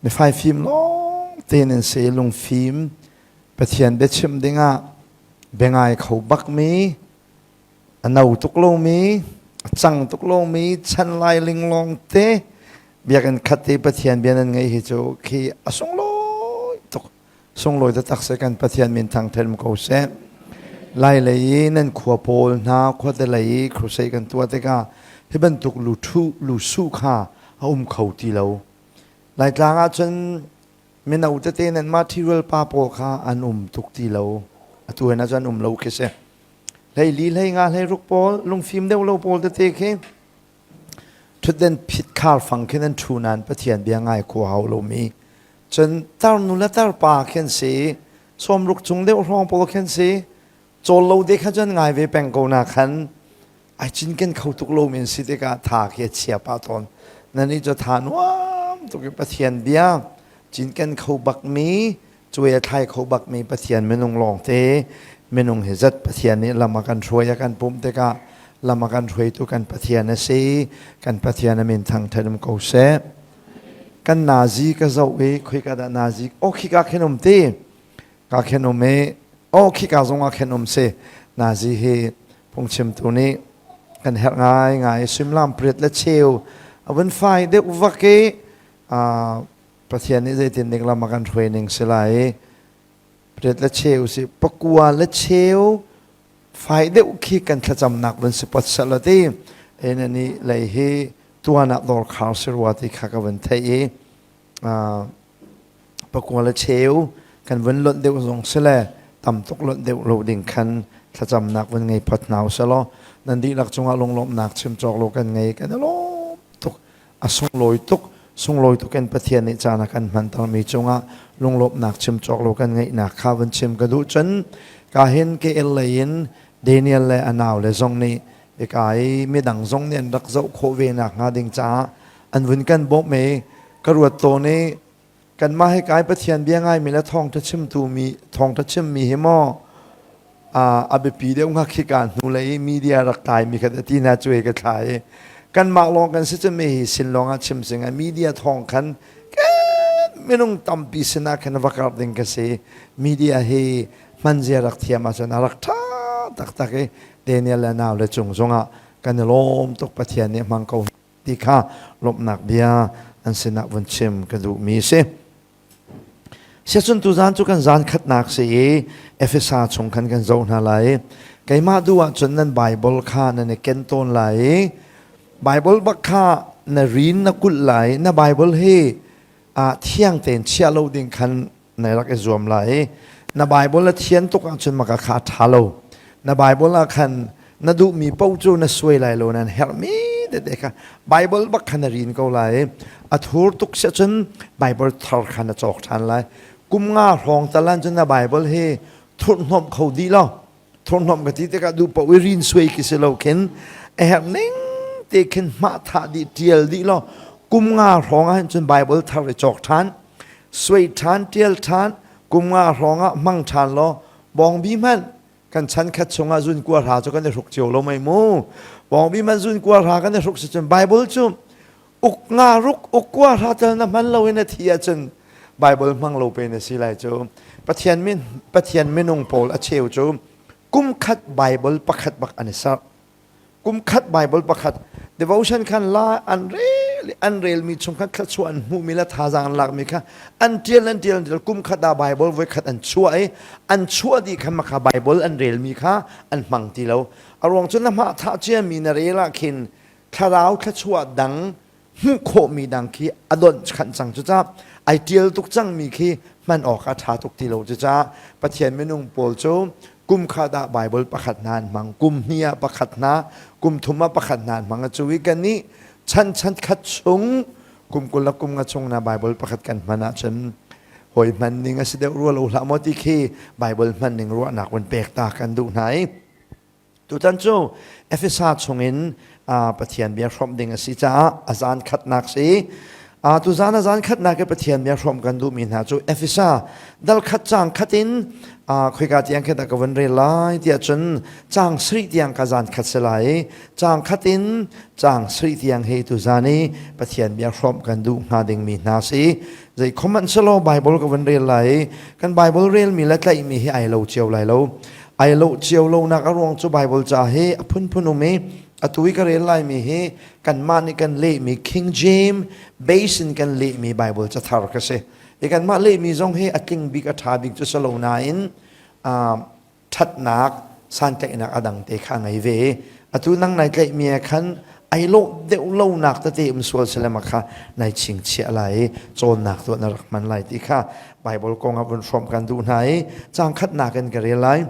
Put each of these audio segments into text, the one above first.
Mifai fim lawng tein an si lungfim Pathian biachim dingah biangai kho bakmi a no tuk lomi a cang tuk lomi chan lai linglong te biakinn khat te Pathian bia nan ngeih hi cu khi a sunglawi tuk sunglawi taktak si kan Pathian min thangthen ko seh lai lei i nan khua pawl hna khuate lei i crusade kan tuah tikah hi bantuk lu thu lu su kha a um kho ti lo Laitlang ah cun mino tete nan mah ṭhirual pa pawl kha an um tuk ti lo. Atu hen ah cun an um lo khi si. Hlei li, hlei nga, hlei ruk pawl, lungfim deuh lo pawl tete khi ṭhutden phit khar fang khin an ṭhu nain Pathian bia ngai khua hau lomi. Cun tarnu le tarpa khi an si i sawmruk cung deuh hrawng pawl khi an si. Cawl lo te kha cun ngai ve peng ko na khan ai cinken kho tuk lomi an si tikah tha khi a chia pah tawn. Nannih cu tha nuam tuk i Pathian bia cinken kho bakmi, cuai a thlai kho bakmi Pathian minung lawngte minung hi zat Pathian nih lam a kan hruai a kan pumh tikah lam a kan hruaitu kan Pathian a si. Kan Pathian a min thangṭhat um ko seh. Kan nazi ka zoh i khoika dah nazi oh khika khin um ti ka khen um i oh khika zong ah khen um si nazi hi phungchimtu nih kan herh ngai ngai suimilam pariat le cheu a vun fai deuh vak i Pathian nih zeitin dik lam a kan hruai ning si lai i pariat le cheu si pakua le cheu fai deuh khi kan thlacamnak vun si pot seh law ti ena nih lei hi tuan ah dawr khar si rua ti kha ka vun theih i pakua le cheu kan vun lonh deuh zong si le tam tuk lonh deuh lo ding khan thlacamnak vun ngei phot hna usih law nan dihlak cungah lunglawmhnak chim cawk lo kan ngei kan i lawm tuk a sunglawi tuk sunglawi tuk in Pathian nih caan a kan hmantermi cungah lunglawmhnak chim cawk lo kan ngeihnak kha vun chim ka duh cun ka hin KL lei in Daniel le a nau le zong nih hika i midang zong nih an rak zoh khawh ve nak hnga ding caah an vun kan bawmh i ka ruat tawn i kanmah hi kai Pathian bia ngaimi le thawngṭha chimtu mi thawngṭha chimmi hi maw a biapi deuh hnga khika hnu lei i media rak taimi kha ti na cuai ka thla i kanmah lawng kan si cun mi hi sin lawng ah chim sing media thawng khan minung tampi sinah khan va karh ding ka si media hi hmanzia rak thiam ahcun a rak ṭha taktak i Daniel le nau le cung zongah kan i lawm tuk Pathian nih hmang ko ti kha lawmhnak bia an sinah vun chim ka duhmi si. Siacun tuzan cu kan zan khatnak si i Efesa chung khan kan zoh hna lai. Keimah duh ahcun nan Bible kha nan i ken tawn lai i Bible bak kha na rin na kulh lai. Na Bible hi ah thiang tein chiah lo ding khan na rak i zuam lai. Na Bible a thian tuk ahcun maka kha a ṭha lo. Na Bible ah khan na duhmi paoh cu na suai lai lo nan herhmi tete kha Bible bak kha na rin ko lai. A thur tuk si ahcun Bible thar kha na cawk ṭhan lai. Kum nga hrawng talan cun na Bible hi thurhhnawmh kho dih lo. Thurhhnawmh ka ti tikah duh paoh i rin suai khi si lo khin a herh ning te khin hmah thah dih ṭial dih lo. Kum nga hrawng ah hin cun Bible thar i cawk ṭhan. Suai ṭhan ṭial ṭhan kum nga hrawng ah hmang ṭhan law bawngbi hmanh kan chan khat chungah zun kua hra cu kan i hruk cio lo mei mu bawngbi hmanh zun kua hra kan i hruk si cun Bible cu uk nga ruk uk kua hra tel na hman lo in a thi ahcun Bible hmang lo pe na si lai cu Pathian min Pathian minung pawl a cheu cu kum khat Bible pakhat bak an i serh kum khat Bible pakhat devotion khan la an rel an relmi chung khan thluachuah an hmuhmi le thazaang an lakmi kha an tial an tial an tial kum khat ah Bible voi khat an chuah i an chuah dih khan makha Bible an relmi kha an hmang ti lo a ruang cu na hmah thah ciami na rel ah khin thlarau thluachuah dang hmuh khawhmi dang khi a donh khanh cang cucaah ai tial tuk cangmi khi hman awk a ṭha tuk ti lo cucaah Pathian minung pawl cu kum khat ah Bible pakhat hna an hmang kum hnih ah pakhat hna kum thum ah pakhat hna an hmang a cu i kannih chan chan khat chung kum 20 le kum nga chung na Bible pakhat kan hman ahcun hawi hman ning a si deuh rua lo hlah maw ti khi Bible hman ning ruahnak vun pek ta kan duh hna i Tutan cu Efesa chungin Pathian bia hrawmh ding a si caah a zan khatnak si. Tuzan a zan khatnak i Pathian bia hrawm kan duhmi hna cu Efesa dal khat caang khat in khoika tiang khin dah ka vun rel lai tiah cun caang sarih tiang ka zan khat si lai i caang khat in caang sarih tiang hi tuzan i Pathian bia hrawm kan duh hnga dingmi hna si. Zei khom selaw Bible ka vun rel lai i kan Bible relmi le tlaihmi hi ai lo cio lai lo. Ai lo cio lonak a ruang cu Bible ca hi a phunphun um i atu i ka rel laimi hi kanmah nih kan lehmi King James base in kan lehmi Bible cathar ka si. I kanmah lehmi zong hi a tling bik a ṭha bik cu si lo nain ṭhatnak santlaihnak a dang te kha a ngei ve. Atu nang nai tlaihmi ah khan ai lawh deuh lonak tete um sual selema kha nai chingchiah lai i cawnnak tuah na rak hman lai ti kha Bible kong ah vun hrawmh kan duh hna i caang khatnak in ka rel lai.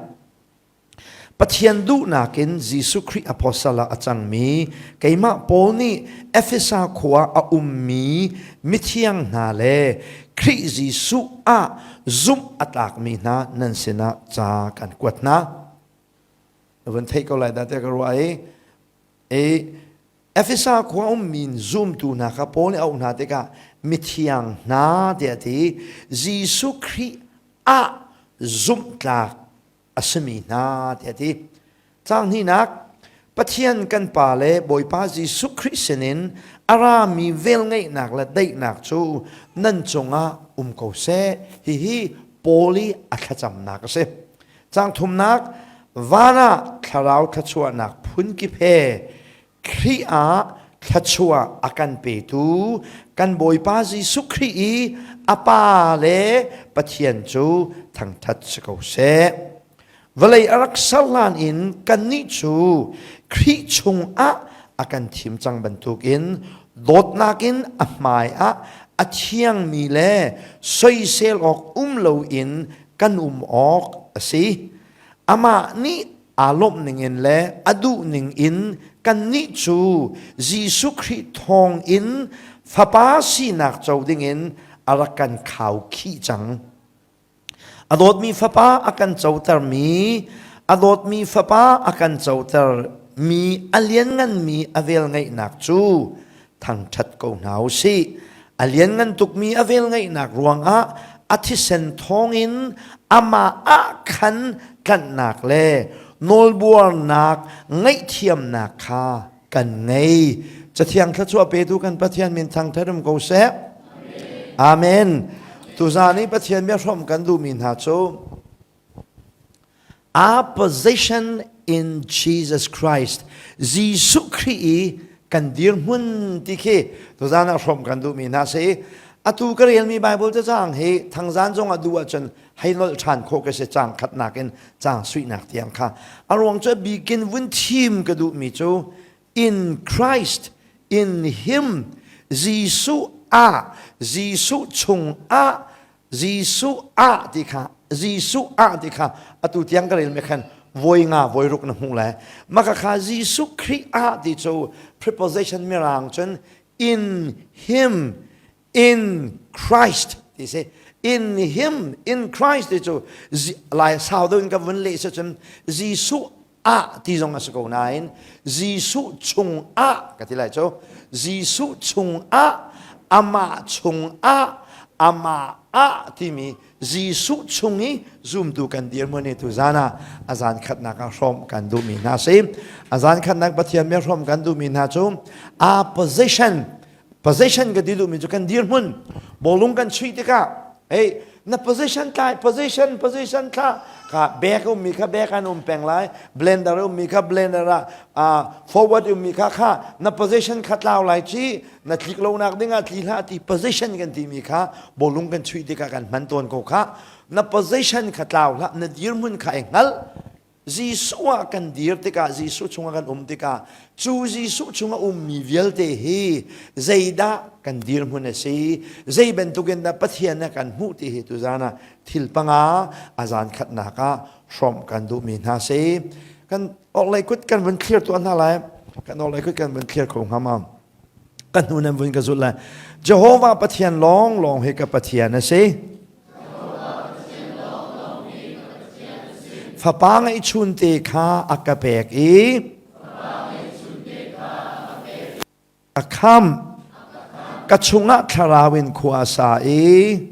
Pathian duhnak in Jesuh Khrih apostle ah a cangmi keimah Paul nih Efesa khua a ummi mithiang hna le Khrih Jesuh ah zumh a tlakmi hna nan sinah ca kan kuat hna. Na vun theih ko lai dah tiah ka ruah i i Efesa khua ummi zumtu hna kha Paul nih a auh hna tikah mithiang hna tiah a ti. Jesuh Khrih ah zumhtlak a simi hna tiah a ti. Caang hnihnak Pathian kan Pa le Bawipa Jesuh Khrih sinin a rami velngeihnak le daihnak cu nan cungah um ko seh. Hihi Paul i a thlacamnak a si. Caang thumnak van ah thlarau thluachuahnak phunkip he Khrih ah thluachuah a kan petu kan Bawipa Jesuh Khrih i a Pa le Pathian cu thangṭhat si ko seh. Vawlei a rak ser hlan in kannih cu Khrih chungah a kan thim cang bantukin dawtnak in a hmai ah a thiangmi le soisel awk um loin kan um awk a si. Amah nih aa lawmh ningin le a duh ningin kannih cu Jesuh Khrih thawngin fapa sinak co dingin a rak kan khaukhih cang. A dawtmi fapa a kan cotermi, a dawtmi fapa a kan cotermi a liannganmi a velngeihnak cu thangṭhat ko hna u sih. A lianngan tukmi a velngeihnak ruangah a thisen thawngin amah ah khan tlanhnak le nawlbuarnak ngaihthiamnak kha kan ngei. Cathiang thluachuah petu kan Pathian min thangṭhat um ko seh. Amen. Tuzaan i Pathian bia hrawmh kan duhmi hna cu Our position in Jesus Christ, Jesuh Khrih i kan dirhmun ti khi tuzaan ah hrawmh kan duhmi hna si. Atu ka relmi Bible cacang hi thangzan zong ah duh ahcun hei nolh ṭhan khawh ka si caang khatnak in caang suihnak tiang kha. A ruang cu bikin vun thim ka duhmi cu in Christ, in Him, Jesuh ah, Jesuh chung ah Jesuh ah ti kha Jesuh ah ti kha atu tiang ka rel me khan voi nga voi ruk na hmuh lai maka kha Jesuh Khrih ah ti cu preposition mirang cun in him in Christ ti si in him in Christ ti cu lai sau deuh in ka vun leh si cun Jesuh ah ti zong a si ko nain Jesuh chung ah ka ti lai cu Jesuh chung ah amah chung ah amah ah timi Jesuh chung i zumtu kan dirhmun i tu zan ah a zan khatnak ah hrawm kan duhmi hna si a zan khatnak Pathian mi hrawm kan duhmi hna cu a position Position ka ti duhmi cu kan dirhmun bawlung kan chuih tikah hey na position tlai position position thla kha bag ummi kha bag an um peng lai blender ummi kha blender ah uh, forward ummi kha kha na position kha tlau lai ci na tlik lonak dingah tli hlah ti position kan timi kha bawlung kan chuih tikah kan hman tawn ko kha na position kha tlau hlah na dirhmun kha i hngal Jesuh ah kan dir tikah Jesuh chungah kan um tikah cu Jesuh chungah ummi vialte hi zeidah kan dirhmun a si zei bantukin dah Pathian a kan hmuh ti hi tuzan ah thil panga a zan khatnak ah hrawmh kan duhmi hna si kan orhlei kut kan vun thlir tuah hna lai kan orhlei kut kan vun thlir kho hnga ma kan hnu nan vun ka zulh lai Jehovah Pathian lawng lawng hi ka Pathian a si Fapa ngeihchunte kha a ka pek i a khamh. Ka chungah thlarau in khua a sa i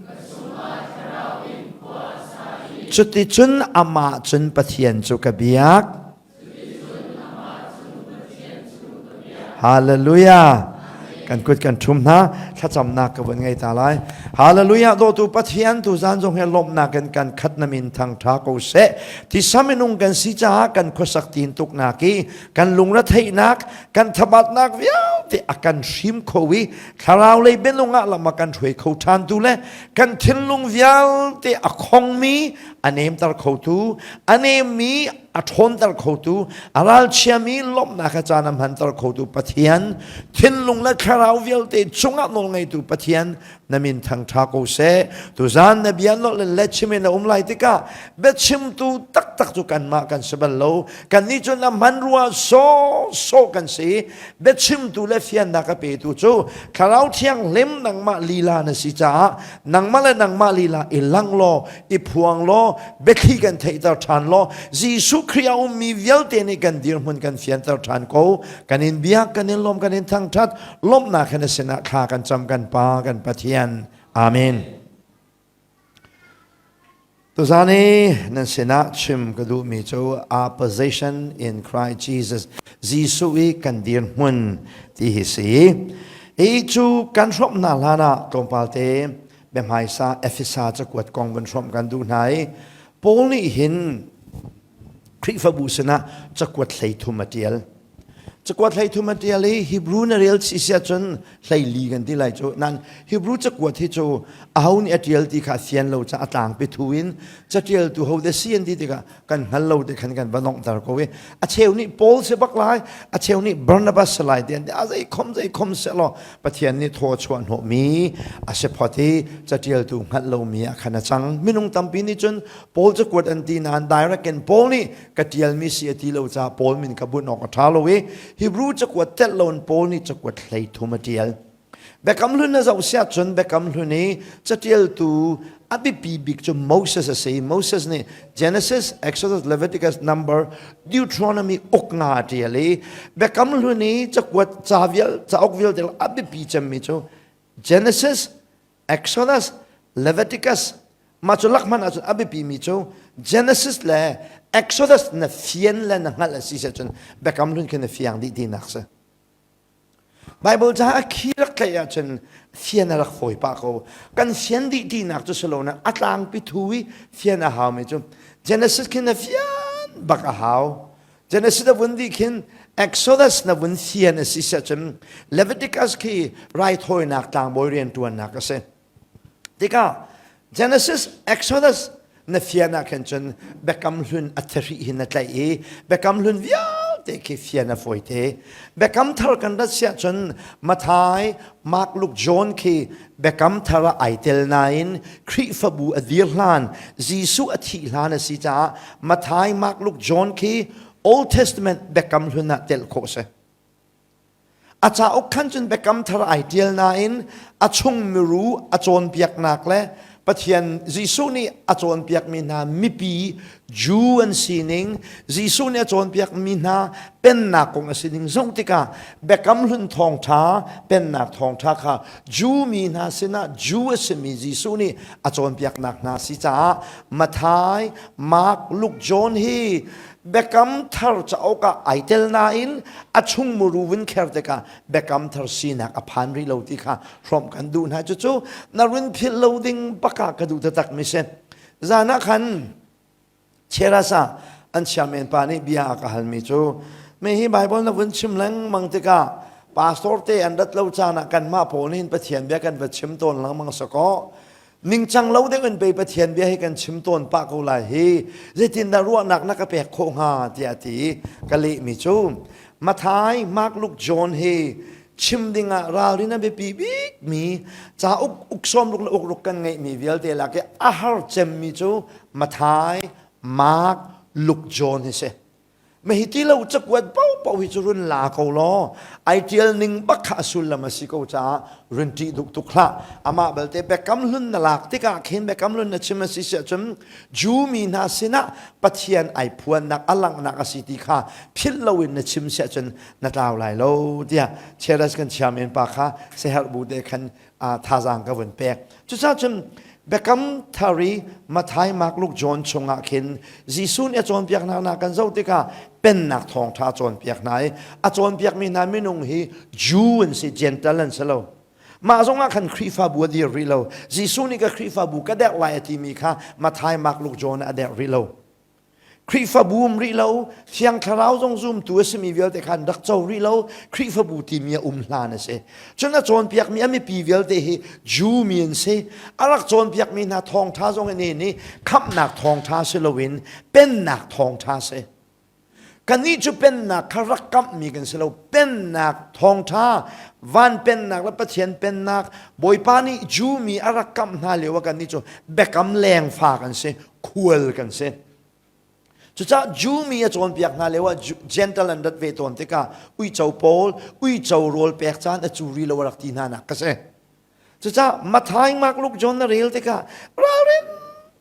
cuticun amah cun Pathian cu ka biak. Hallelujah. Kan kut kan ṭhum hna. Thlacamnak ka vun ngei ta lai. Hallelujah. Dawtu Pathian tu zan zong he lawmhnak in kan khat na min thangṭha ko seh. Tisa minung kan si caah kan khuasak tin tuknak i kan lungretheihnak, kan thabatnak vialte a kan hrim kho i thlarau lei bianung ah lam a kan hruai kho ṭhan tu le kan thinlung vialte a khongmi a nemter khotu, a nemmi a ṭhawnter khotu, a ralchiami lawmhnak a caan a hmanter khotu Pathian, thinlung le thlarau vialte cungah nawlngeitu Pathian na min thangṭha ko seh. Tuzaan na bia nolh le lechim in a um lai tikah biachimtu taktak cu kanmah kan si bal lo. Kannih cu na hmanrua sawsawh kan si. Biachimtu le fiannak a petu cu Thlarau Thianghlim nangmah lila na si caah nangmah le nangmah lila i lang law i phuang law biathli kan theihter ṭhan law Jesuh Khrih a ummi vialte nih kan dirhmun kan fianter ṭhan ko. Kan in biak, kan in lawm, kan in thangṭhat. Lawmhnak he na sinah thla kan cam kan Pa, kan Pathian. Amen. Tuzan i nan sinah chim ka duhmi cu our position in Christ Jesus, Jesuh i kan dirhmun ti hi si. Hi cu kan hrawmh hna hlan ah tlawmpal te biahmaisa Efesa cakuat kong van hrawmh kan duh hna i Paul nih hin Khrihfabu sinah cakuat 33 a ṭial. Cakuat 33 a ṭial i Hebrew na rel si si ahcun 14 kan ti lai cu. Nan Hebrew cakuat hi cu aho nih a ṭial ti kha fian lo ca a tlangpi thu in caṭialtu ho de si an ti tikah kan hngal lo ti khan kan va nonghter ko i a cheu nih Paul si bak lai, a cheu nih Barnabas si lai ti an ti. A zei khom zei khom sehlaw Pathian nih thaw chuah hnawhmi a si phot i caṭialtu hngalh lomi ah khan a cang. Minung tampi nih cun Paul cakuat an ti nain direct in Paul nih ka ṭialmi si a ti lo caah Paul min ka bunh awk a ṭha lo i Hebrew cakuat telh loin Paul nih cakuat 33 a ṭial. Biakam Hlun na zoh siah cun Biakam Hlun i caṭialtu a biapi bik cu Moses a si. Moses nih Genesis, Exodus, Leviticus, Number, Deuteronomy uk nga a ṭial i Biakam Hlun i cakuat ca vial cauk vialte a biapi cemmi cu Genesis, Exodus, Leviticus, mah cu lak hmanh ahcun a biapimi cu Genesis le Exodus na fian le na hngalh a si cun Biakam Hlun khi na fiang dih tinak si. Bible ca a khi rak tlaih ahcun fian a rak fawi pah ko. Kan fian dih tinak cu si lo na a tlangpi thu i fian a haumi cu Genesis khi na fian bak a hau. Genesis na vun dih khin Exodus na vun fian a si cun Leviticus khi raithawinak tlangbawi rianṭuannak a si. Tikah Genesis, Exodus na fian ah khan cun Biakam Hlun a thahri hin na tlaih i Biakam Hlun vialte khi fian a fawi te. Biakam Thar kan rat siah cun Matthai, Mark, Luke, John khi Biakam Thar ah ai tel nain Khrihfabu a dir hlan, Jesuh a thih hlan a si caah Matthai, Mark, Luke, John khi Old Testament Biakam Hlun ah telh khawh a si. A cauk khan cun Biakam Thar ai ṭial nain a chung miru a cawnpiaknak le Pathian Jesuh nih a cawnpiakmi hna mipi Jew an sining, Jesuh nih a cawnpiakmi hna pennak kong a sining zoh tikah Biakam Hlun thawngṭha, pennak thawngṭha kha Jew mi hna sinah Jew a simi Jesuh nih a cawnpiaknak hna si caah Matthai, Mark, Luke, John hi Biakam Thar cauk ah ai tel nain a chung muru vun kher tikah Biakam Thar sinak a phan rih lo ti kha hrawmh kan duh hna. Cucu na run philh lo ding bak ah ka duh taktak mi si. Zan ah khan Cherasa an chairman pa nih bia a ka halmi cu me hi Bible na vun chim lengmang tikah pastor te an rat lo caan ah kanmah pawl nih Pathian bia kan va chim tawn lengmang sakaw ningcang lo deuh in pei Pathian bia hi kan chim tawn pah ko lai hi zeitindah ruahnak na ka pek khawh hnga tiah a ti ka lehmi cu Matthai, Mark, Luke, John hi chim dingah ralrin a biapi bikmi cauk uk sawmruk le ukruk kan ngeihmi vialte lak i a har cemmi cu Matthai, Mark, Luke, John hi si. Ma hi ti lo cakuat paohpaoh hi cu run la ko law ai ṭial ning bak kha a sullam a si ko caah run ṭih duk tuk hlah. Amah belte biakam hlun na lak tikah khin biakam hlun na chim a si siah cun Jew mi hna sinah Pathian ai phuannak a langhnak a si ti kha philh loin na chim siah cun na tlau lai lo tiah Cheras kan chairman pa kha siaherh bu te khan thazaang ka vun pek. Cucaah cun Biakam thar i Matthai, Mark, Luke, John chungah khin Jesuh nih a cawnpiaknak hna kan zoh tikah pennak thawngṭha a cawnpiak hna i a cawnpiakmi hna minung hi Jew an si, Gentile an si lo. Mah zongah khan Khrihfabu a dir rih lo. Jesuh nih ka Khrihfabu ka derh lai a timi kha Matthai, Mark, Luke, John ah a derh rih lo. Khrihfabu um rih lo, Thiang Thlarau zong zumtu a simi vialte kha an rak co rih lo, Khrihfabu timi a um hlan a si. Cun a cawnpiakmi a mipi vialte hi Jew mi an si. A rak cawnpiakmi hna thawngṭha zong in nih khamhnak thawngṭha si loin pennak thawngṭha si. Kannih cu pennak kha rak kamhmi kan si lo. Pennak thawngṭha, van pennak le Pathian pennak, Bawipa nih Jew mi a rak kamh hna lio ah kannih cu biakam lengfa kan si. Khual kan si. Cucaah Jew mi a cawnpiak hna lio ah Gentile an rat ve tawn tikah uico pawl, uico rawl pek caan a cu ri lo a rak ti hna nak ka si. Cucaah Matthai, Mark, Luke, John na rel tikah ralrin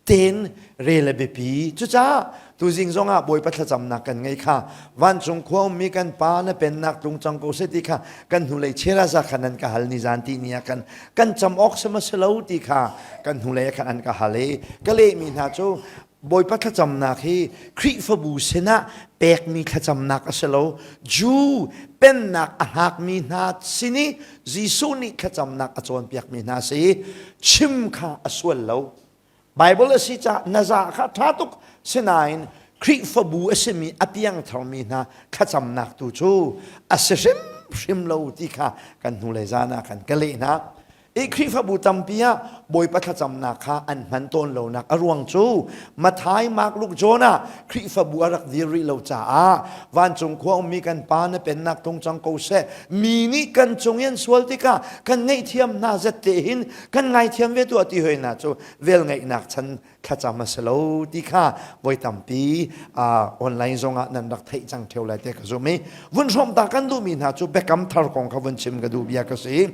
tein rel a biapi. Cucaah tuzing zongah Bawipa thlacamnak kan ngei kha vancung khua ummi kan Pa na pennak tlung cang ko seh ti kha kan hnulei cheraza khan an ka hal ni zan ti ni ah khan kan cam awk sama si lo ti kha kan hnulei ah khan an ka hal i ka lehmi hna cu Bawipa thlacamnak hi Khrihfabu sinah pekmi thlacamnak a si lo. Jew pennak a hngakmi hna sin i Jesuh nih thlacamnak a cawnpiakmi hna si. Chim kha a sual lo. Bible a si caah na za kha ṭha tuk sinain Khrihfabu a simi a piangtharmi hna thlacamnak tu cu a si hrimhrim lo ti kha kan hnulei zan ah khan ka leh hna. I Khrihfabu tampi ah Bawipa thlacamnak kha an hman tawn lonak a ruang cu Matthai, Mark, Luke, John ah Khrihfabu a rak dir rih lo caah vancung khua ummi kan Pa na pennak tung cang ko seh mi nih kan cung i an sual tikah kan ngaihthiam hna zet te hin kan ngaithiam ve tuah ti hoi hna cu velngeihnak chan thlacam a si lo ti kha voi tampi online zongah nan rak theih cang theo lai te ka zum i vun hrawm ta kan duhmi hna cu biakam thar kong kha vun chim ka duh bia ka si.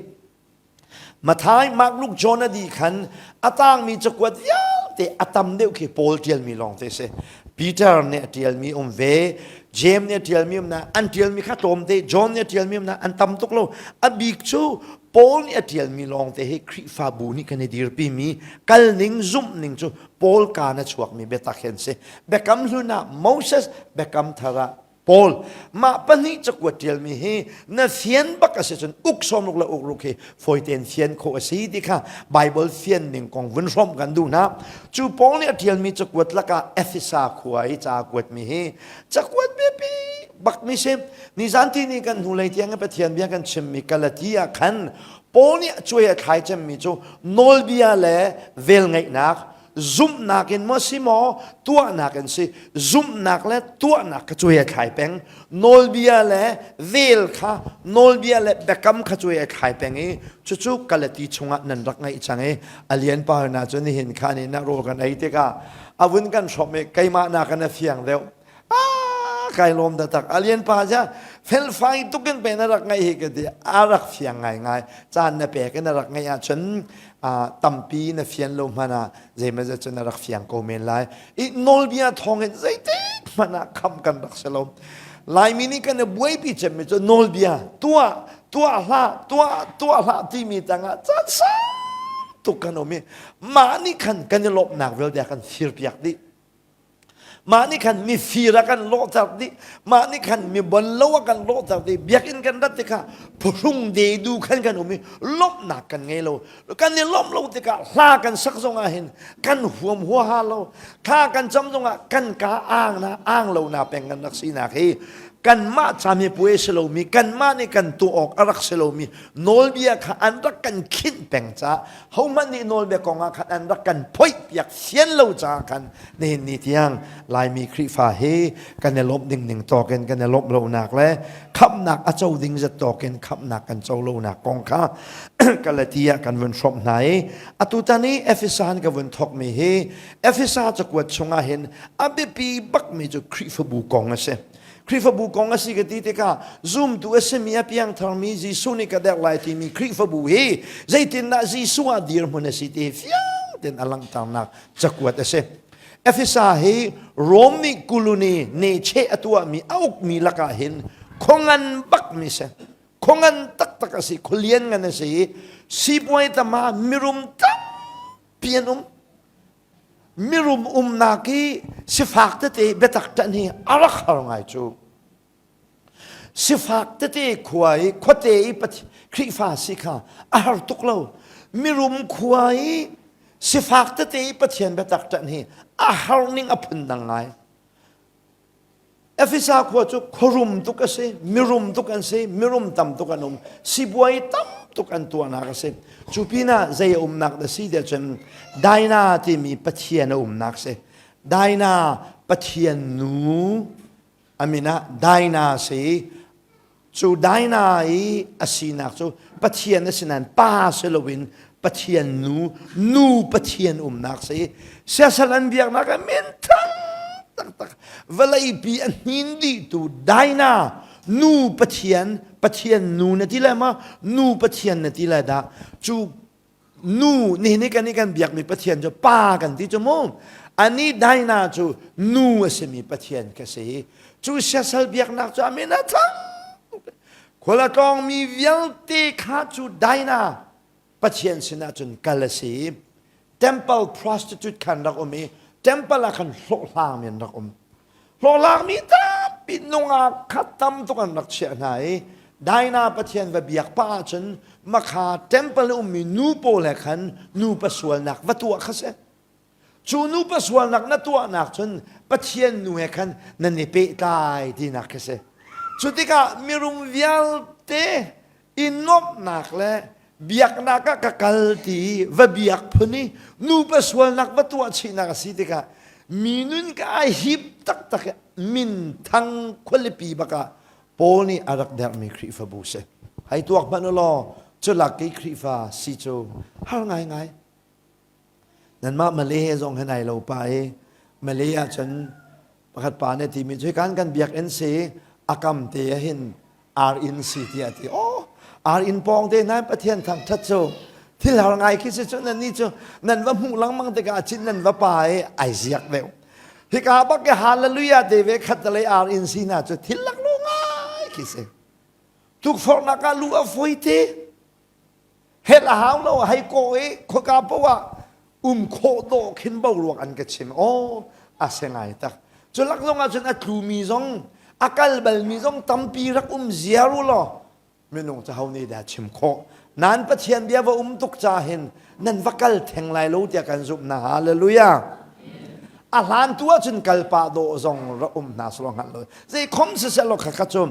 Matthai, Mark, Luke, John a dih khan a tangmi cakuat vialte a tam deuh khi Paul ṭialmi lawng te si. Peter nih a ṭialmi um ve, James nih a ṭialmi um na, an ṭialmi kha tlawmte, John nih a ṭialmi um na, an tam tuk lo. A bik cu Paul nih a ṭialmi lawng te hi Khrihfabu nih kan i dirpimi kalning zumhning cu Paul kaan a chuakmi biatak hi an si. Biakam hlun ah Moses, Biakam thar ah Paul mah pahnih cakuat ṭialmi hi na fian bak a si cun uk sawmruk le uk ruk hi fawi tein fian khawh a si ti kha Bible fian ning kong vun hrawmh kan duh hna. Cu Paul nih a ṭialmi cakuat lakah Efesa khua i ca a kuatmi hi cakuat biapi bakmi si. Nizan ti ni kan hnulei tiang in Pathian bia kan chimmi Galati ah khan Paul nih a cuai a thlai cemmi cu nawlbia le velngeihnak zumhnak in maw si maw tuahnak in si zumhnak le tuahnak kha cuai a thlai peng nawlbia le vel kha nawlbia le biakam kha cuai a thlai peng i cucu Galati chungah nan rak ngaih cang i a lian pa na cu nihin kha nih na rawl kan ei tikah a vun kan hrawm i keimah nakin a fiang deuh ah kai lawm taktak a lian pa ja felfai tukin pe na rak ngaih hi ka ti a rak fiang ngai ngai caan na pek in a rak ngaih ahcun tampi na fian lo hmanh ah zeimazat cu na rak fiang ko men lai i nawlbia thawng in zeitik hmanh ah kham kan rak si lo Laimi nih kan i buaipi cemmi cu nawlbia tuah tuah hlah tuah tuah hlah timi tangah caan sau tuk kan um i mah nih khan kan i lawmhnak vialte a kan firpiak dih Mah nih khan mifir a kan lawhter dih. Mah nih khan mi bonlo a kan lawhter dih. Biakinn kan rat tikah phuhrung dedu khan kan um i lawmhnak kan ngei lo. Kan i lawmh lo tikah hla kan sak zongah hin kan huam huaha lo. Thla kan cam zongah kan ka ang na ang lo na peng kan rak sinak hi kanmah camipuai si lomi kanmah nih kan tuah awk a rak si lomi nawlbia kha an rak kan khinh peng caah hohmanh nih nawlbia kong ah khan an rak kan phoih piak sian lo caah khan nihin ni tiang Laimi Khrihfa hi kan i lawmh ding ning tawk in kan i lawmh lonak le khamhnak a co ding zat tawk in khamhnak kan co lonak kong kha Galati ah kan vun hrawmh hna i atutan i Efesa ka vun thawkmi hi Efesa cakuat chungah hin a biapi bakmi cu Khrihfabu kong a si. Khrihfabu kong a si ka ti tikah zumtu a simi a piangtharmi Jesuh nih ka derh lai timi Khrihfabu hi zeitindah Jesuh ah dirhmun a si ti hi fiang tein a langhternak cakuat a si. Efesa hi Rom nih kuluni necheh a tuahmi a ukmi lakah hin khuangan bakmi si. Khuangan taktak a si, khualian ngan a si i sipuai tama mirum tampi an um. Mirum umnak i sifak tete biatak ṭanh hi a rak har ngai cu. Sifak tete khua i khuate i Khrihfa si kha a har tuk lo. Mirum khua i sifak tete i Pathian biatak ṭanh hi a har ning a phundang ngai. Efesa khua cu khuarum tuk a si, mirum tuk an si, mirum tam tuk an um, sibuai tam tuk an tuahnak a si. Cu pinah zei a umnak na si tiah cun Daina timi Pathian a umnak si. Daina Pathian nu a min ah Daina si. Cu Daina i a sinak cu Pathian a si nain pa si loin Pathian nu, nu Pathian umnak si. Siasal an biaknak ah minthang taktak vawleipi a hnin dihtu Daina nu Pathian, Pathian nu na ti lai ma? Nu Pathian na ti lai dah? Cu nu nihin i kan i kan biakmi Pathian cu pa kan ti cu mu ani Daina cu nu a simi Pathian ka si cu siasal biaknak cu amin a thang khual a tlawngmi vialte kha cu Daina Pathian sinah cun kal a si temple prostitute khan rak um i temple ah khan hlawhhlangmi an rak um hlawhhlangmi tampi nungak kha tam tuk an rak chiah hna i Daina Pathian va biak pah ahcun makha temple ummi nu pawl he khan nupa sualnak va tuah kha si. Cu nupa sualnak na tuahnak cun Pathian nu he khan nan i pehtlai tinak khi si. Cu tikah mirum vialte i nuamhnak le biaknak ah ka kal ti va biak phun i nupa sualnak va tuah chihnak a si tikah mi nun ka ai hip taktak min thang khualipi bakah Paul nih a rak derhmi Khrihfabu si. Hei tuak hmanh u law culak i Khrihfa si cu har ngaingai. Nanmah Malay he zong hin ai lo pa i Malay ah cun pakhat pa nih a timi cu kan kan biakinn si a kam te ah hin ar inn si tiah a ti. Oh, ar inn pawng te nan Pathian thangṭhat cu thil har ngai khi si cu nan ni cu nan va hmuh lengmang tikah chin nan va pa i ai ziak deuh. Hika bak i hallelujah te ve khat lei ar inn si hna cu thil lak lo ngai khi si. Tukforhnak ah lu a foi te. Hel a hau lo hei ko i khoka poah um khawh dawh khin boruak an ka chim. Aw a se ngai tak. Cu lak zong ah cun a tlumi zong a kal balmi zong tampi rak um ziar u law minung cu ho nih dah chim khawh nan Pathian bia va um tuk ca hin nan va kal theng lai lo tiah kan zumh na hallelujah a hlan tu ahcun kal pah dawh zong rak um hna selaw hngalh lo zei khom siseh law kha kha cu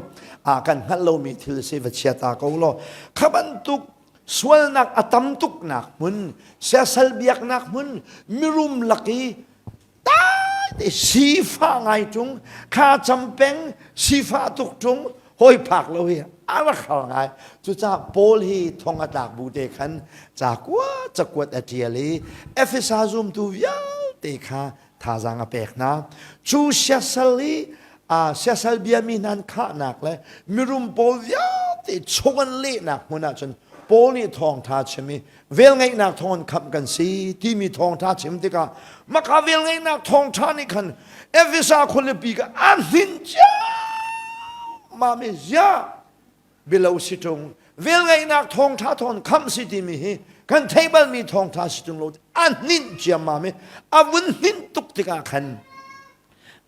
a kan hngalh lomi thil si va chia ta ko law kha bantuk sualnak a tam tuknak hmun siasal biaknak hmun mirum lak i te sifah ngai ṭung kha cam peng sifah tuk ṭung hawi phak lo hi a rak har ngai cucaah Paul hi thong a tlak bu te khan ca kuat cakuat a ṭial i Efesa zumtu vialte kha thazaang a pek hna cu siasal i a siasal biami hna an khahnak le mirum pawl vialte chung an lehnak hmun ah cun Paul nih thawngṭha chim i velngeihnak thawng in khamh kan si timi thawngṭha chim tikah maka velngeihnak thawngṭha nih khan Efesa khualipi ka a hlin ciammam i ziah bilo si ṭung velngeihnak thawngṭha thawng khamh si timi hi kan theih balmi thawngṭha si ṭung lo a hninh ciammam i a vun hninh tuk tikah khan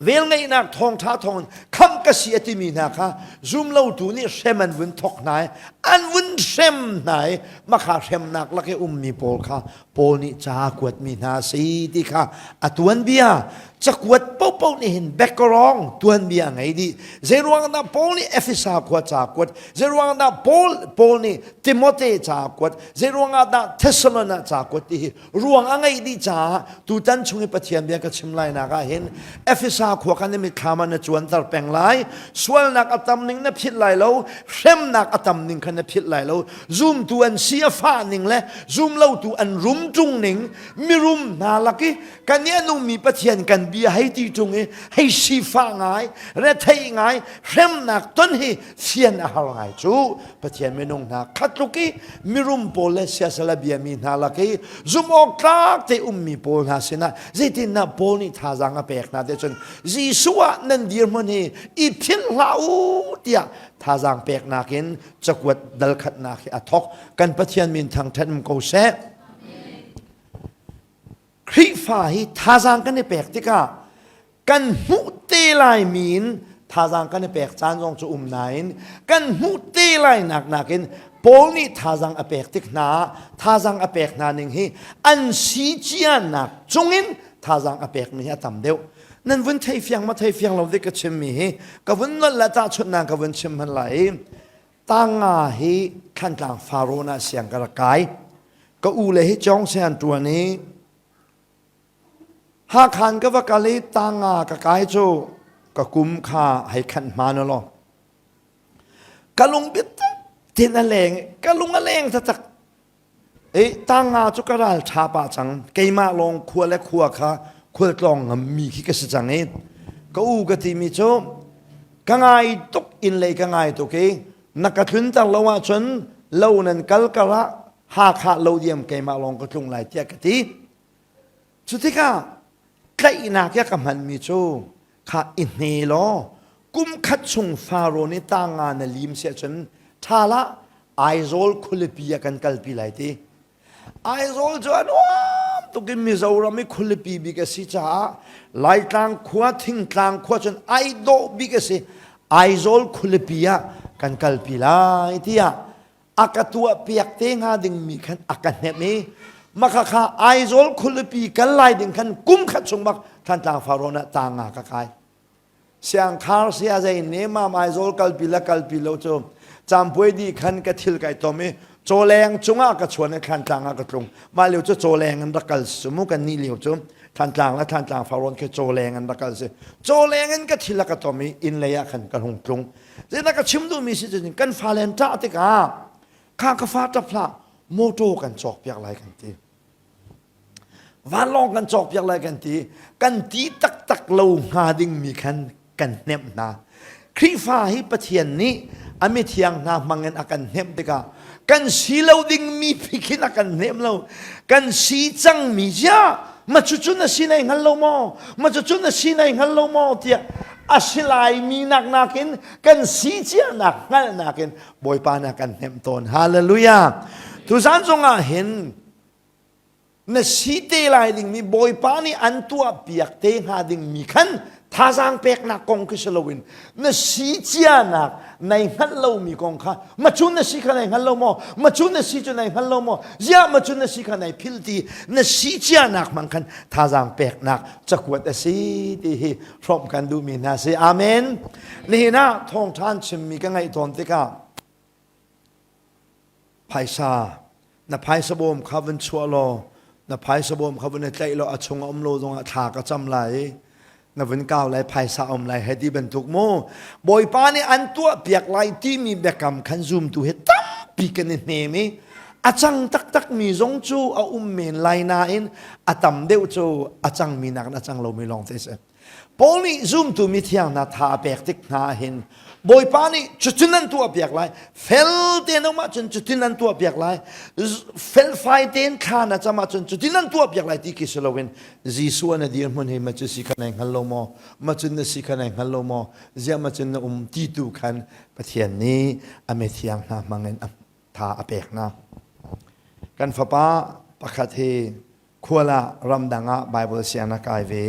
Velngeihnak thawngṭha thawngin khamh ka si a timi hna kha zumlotu nih hrem an vun thawk hna i an vun hrem hna i makha hremnak lak i ummi pawl kha Paul nih ca a kuatmi hna a si ti kha a tuanbia cakuat paohpaoh nih hin background tuanbia a ngei dih. Zeiruang dah Paul nih Efesa khua ca a kuat? Zeiruang dah Paul Paul nih Timote ca a kuat? Zeiruang ah dah Thessalon ah ca a kuat ti hi ruang a ngeih dih caah tutan chung i Pathian bia ka chim lai nak ah hin Efesa khua kan i mitthlam ah na cuanter peng lai sualnak a tam ning na philh lai lo hremnak a tam ning kha na. na philh lai lo. Zumtu an si a fah ning le zumlotu an rum ṭung ning, mirum hna lak i kan i a nungmi Pathian kan bia hei ti ṭung i hei sifah ngai, retheih ngai, hremnak ton hi fian a har ngai cu. Pathian minung hna khatluk i mirum pawl le siasal a biami hna lak i zumh awk tlak te ummi pawl hna sinah zeitindah Paul nih thazaang a pek hna te cun Jesuh ah nan dirhmun hi i philh hlah u tiah thazaang peknak in cakuat dal khatnak hi a thawk. Kan Pathian min thangṭhat um ko seh. Khrihfa hi thazaang kan i pek tikah kan hmuh te lai mi in thazaang kan i pek caan zong cu um nain kan hmuh te lai nak nakin Paul nih thazaang a pek tik hna ah thazaang a pek hna ning hi an si cianak cungin thazaang a pekmi hi a tam deuh. Nan vun thei fiang ma thei fiang lo dik ka chimmi hi ka vun nolh le tahchunhnak ka vun chim hman lai i tanga hi Thlantlang Farawn ah siang ka rak kai. Ka u le hi Cawng sian ṭuan i Hakhan ka va kal i tanga ka kai cu ka kum kha hei khanh hmaan law. Ka lung biatak tin a leng, ka lung a leng taktak. E tanga cu ka ral ṭha pah cang. Keimah lawng khua le khua kha khualtlawng ngammi khi ka si cang i ka u ka timi cu ka ngai tuk inn lei ka ngai tuk i na ka tlunter lo ahcun lo nan kal kar ah Hakha lo diam keimah lawng ka tlung lai tiah ka ti. Cu tikah tlaihnak ya ka hmanmi cu kha i hne law kum khat chung Faro nih tanga na lim si ahcun ṭha lah Aizawl khualipi ah kan kalpi lai ti. Aizawl cu a nuam tuk in Mizoram i khualipi bik a si caah Laitlang khua, Thingtlang khua cun ai dawh bik a si. Aizawl khualipi ah kan kalpi lai tiah a ka tuahpiak te hnga dingmi khan a ka hnemh i maka kha Aizawl khualipi kal lai ding khan kum khat chung bak Thantlang Farrawn ah tanga ka kai. Siangkhar sia zei ne mam Aizawl kalpi le kalpi lo cu campuai di khan ka thil kai tom i cawleng cungah ka chuan i Thlantlang ah ka tlung. Mah lio cu cawleng in rak kal si mu kan nih lio cu Thlantlang le Thlantlang Farrawn khi cawleng in rak kal si. Cawleng in ka thil a ka tom i inn lei ah khan ka hung tlung. Zeidah ka chim duhmi si cu kan fale an ṭah tikah kha ka fa ṭap hlah motor kan cawkpiak lai kan ti. Vanlawng kan cawkpiak lai kan ti. Kan ti taktak lo hnga dingmi khan kan hnemh hna. Khrihfa hi Pathian nih a mithiang hna hmangin a kan hnemh tikah kan si lo dingmi phikhin a kan hnem lo. Kan si cangmi zia ma cucu na si nai hngal lo maw? Ma cucu na si nai hngal lo maw? tiah a si laimi nak nakin kan si cianak hngalhnak in Bawipa na kan hnemh tawn. Hallelujah. Tuzan zongah hin na si te lai dingmi Bawipa nih an tuah piak te hnga dingmi khan thazaang peknak kong khi si loin na si cianak nai hngalh lomi kong kha macun na si kha nai hngal lo maw macun na si cu nai hngal lo maw ziah macun na si kha nai phil ti na si cianak hmang khan thazaang peknak cakuat a si ti hi hrawmh kan duhmi hna si. Amen. Nihin ah thawngṭha an chimmi ka ngaih tawn tikah phaisa na phaisa bawm kha vun chuah law na phaisa bawm kha vun i tlaih law a chung a um lo zongah thla ka cam lai i na vun kau lai phaisa um lai hei ti bantuk mu Bawipa nih an tuah piak lai timi biakam khan zumtu hi tampi kan i hnem i a cang taktak mi zong cu a um men lai nain a tam deuh cu a cangmi nakin a cang lomi lawng te si. Paul nih zumtu mithiang hna tha a pek tik hna hin Bawipa nih cutin an tuah piak lai fel tein um ahcun cutin an tuah piak lai felfai tein thla na cam ahcun cutin an tuah piak lai ti khi si loin Jesuh na dirhmun hi ma cu si kha nai hngal lo maw ma cun na si kha nai hngal lo maw ziah ma cun na um ti tu khan Pathian nih a mithiang hna hmangin a tha a pek hna kan fapa pakhat hi khual ah ramdang ah Bible siang na kai ve.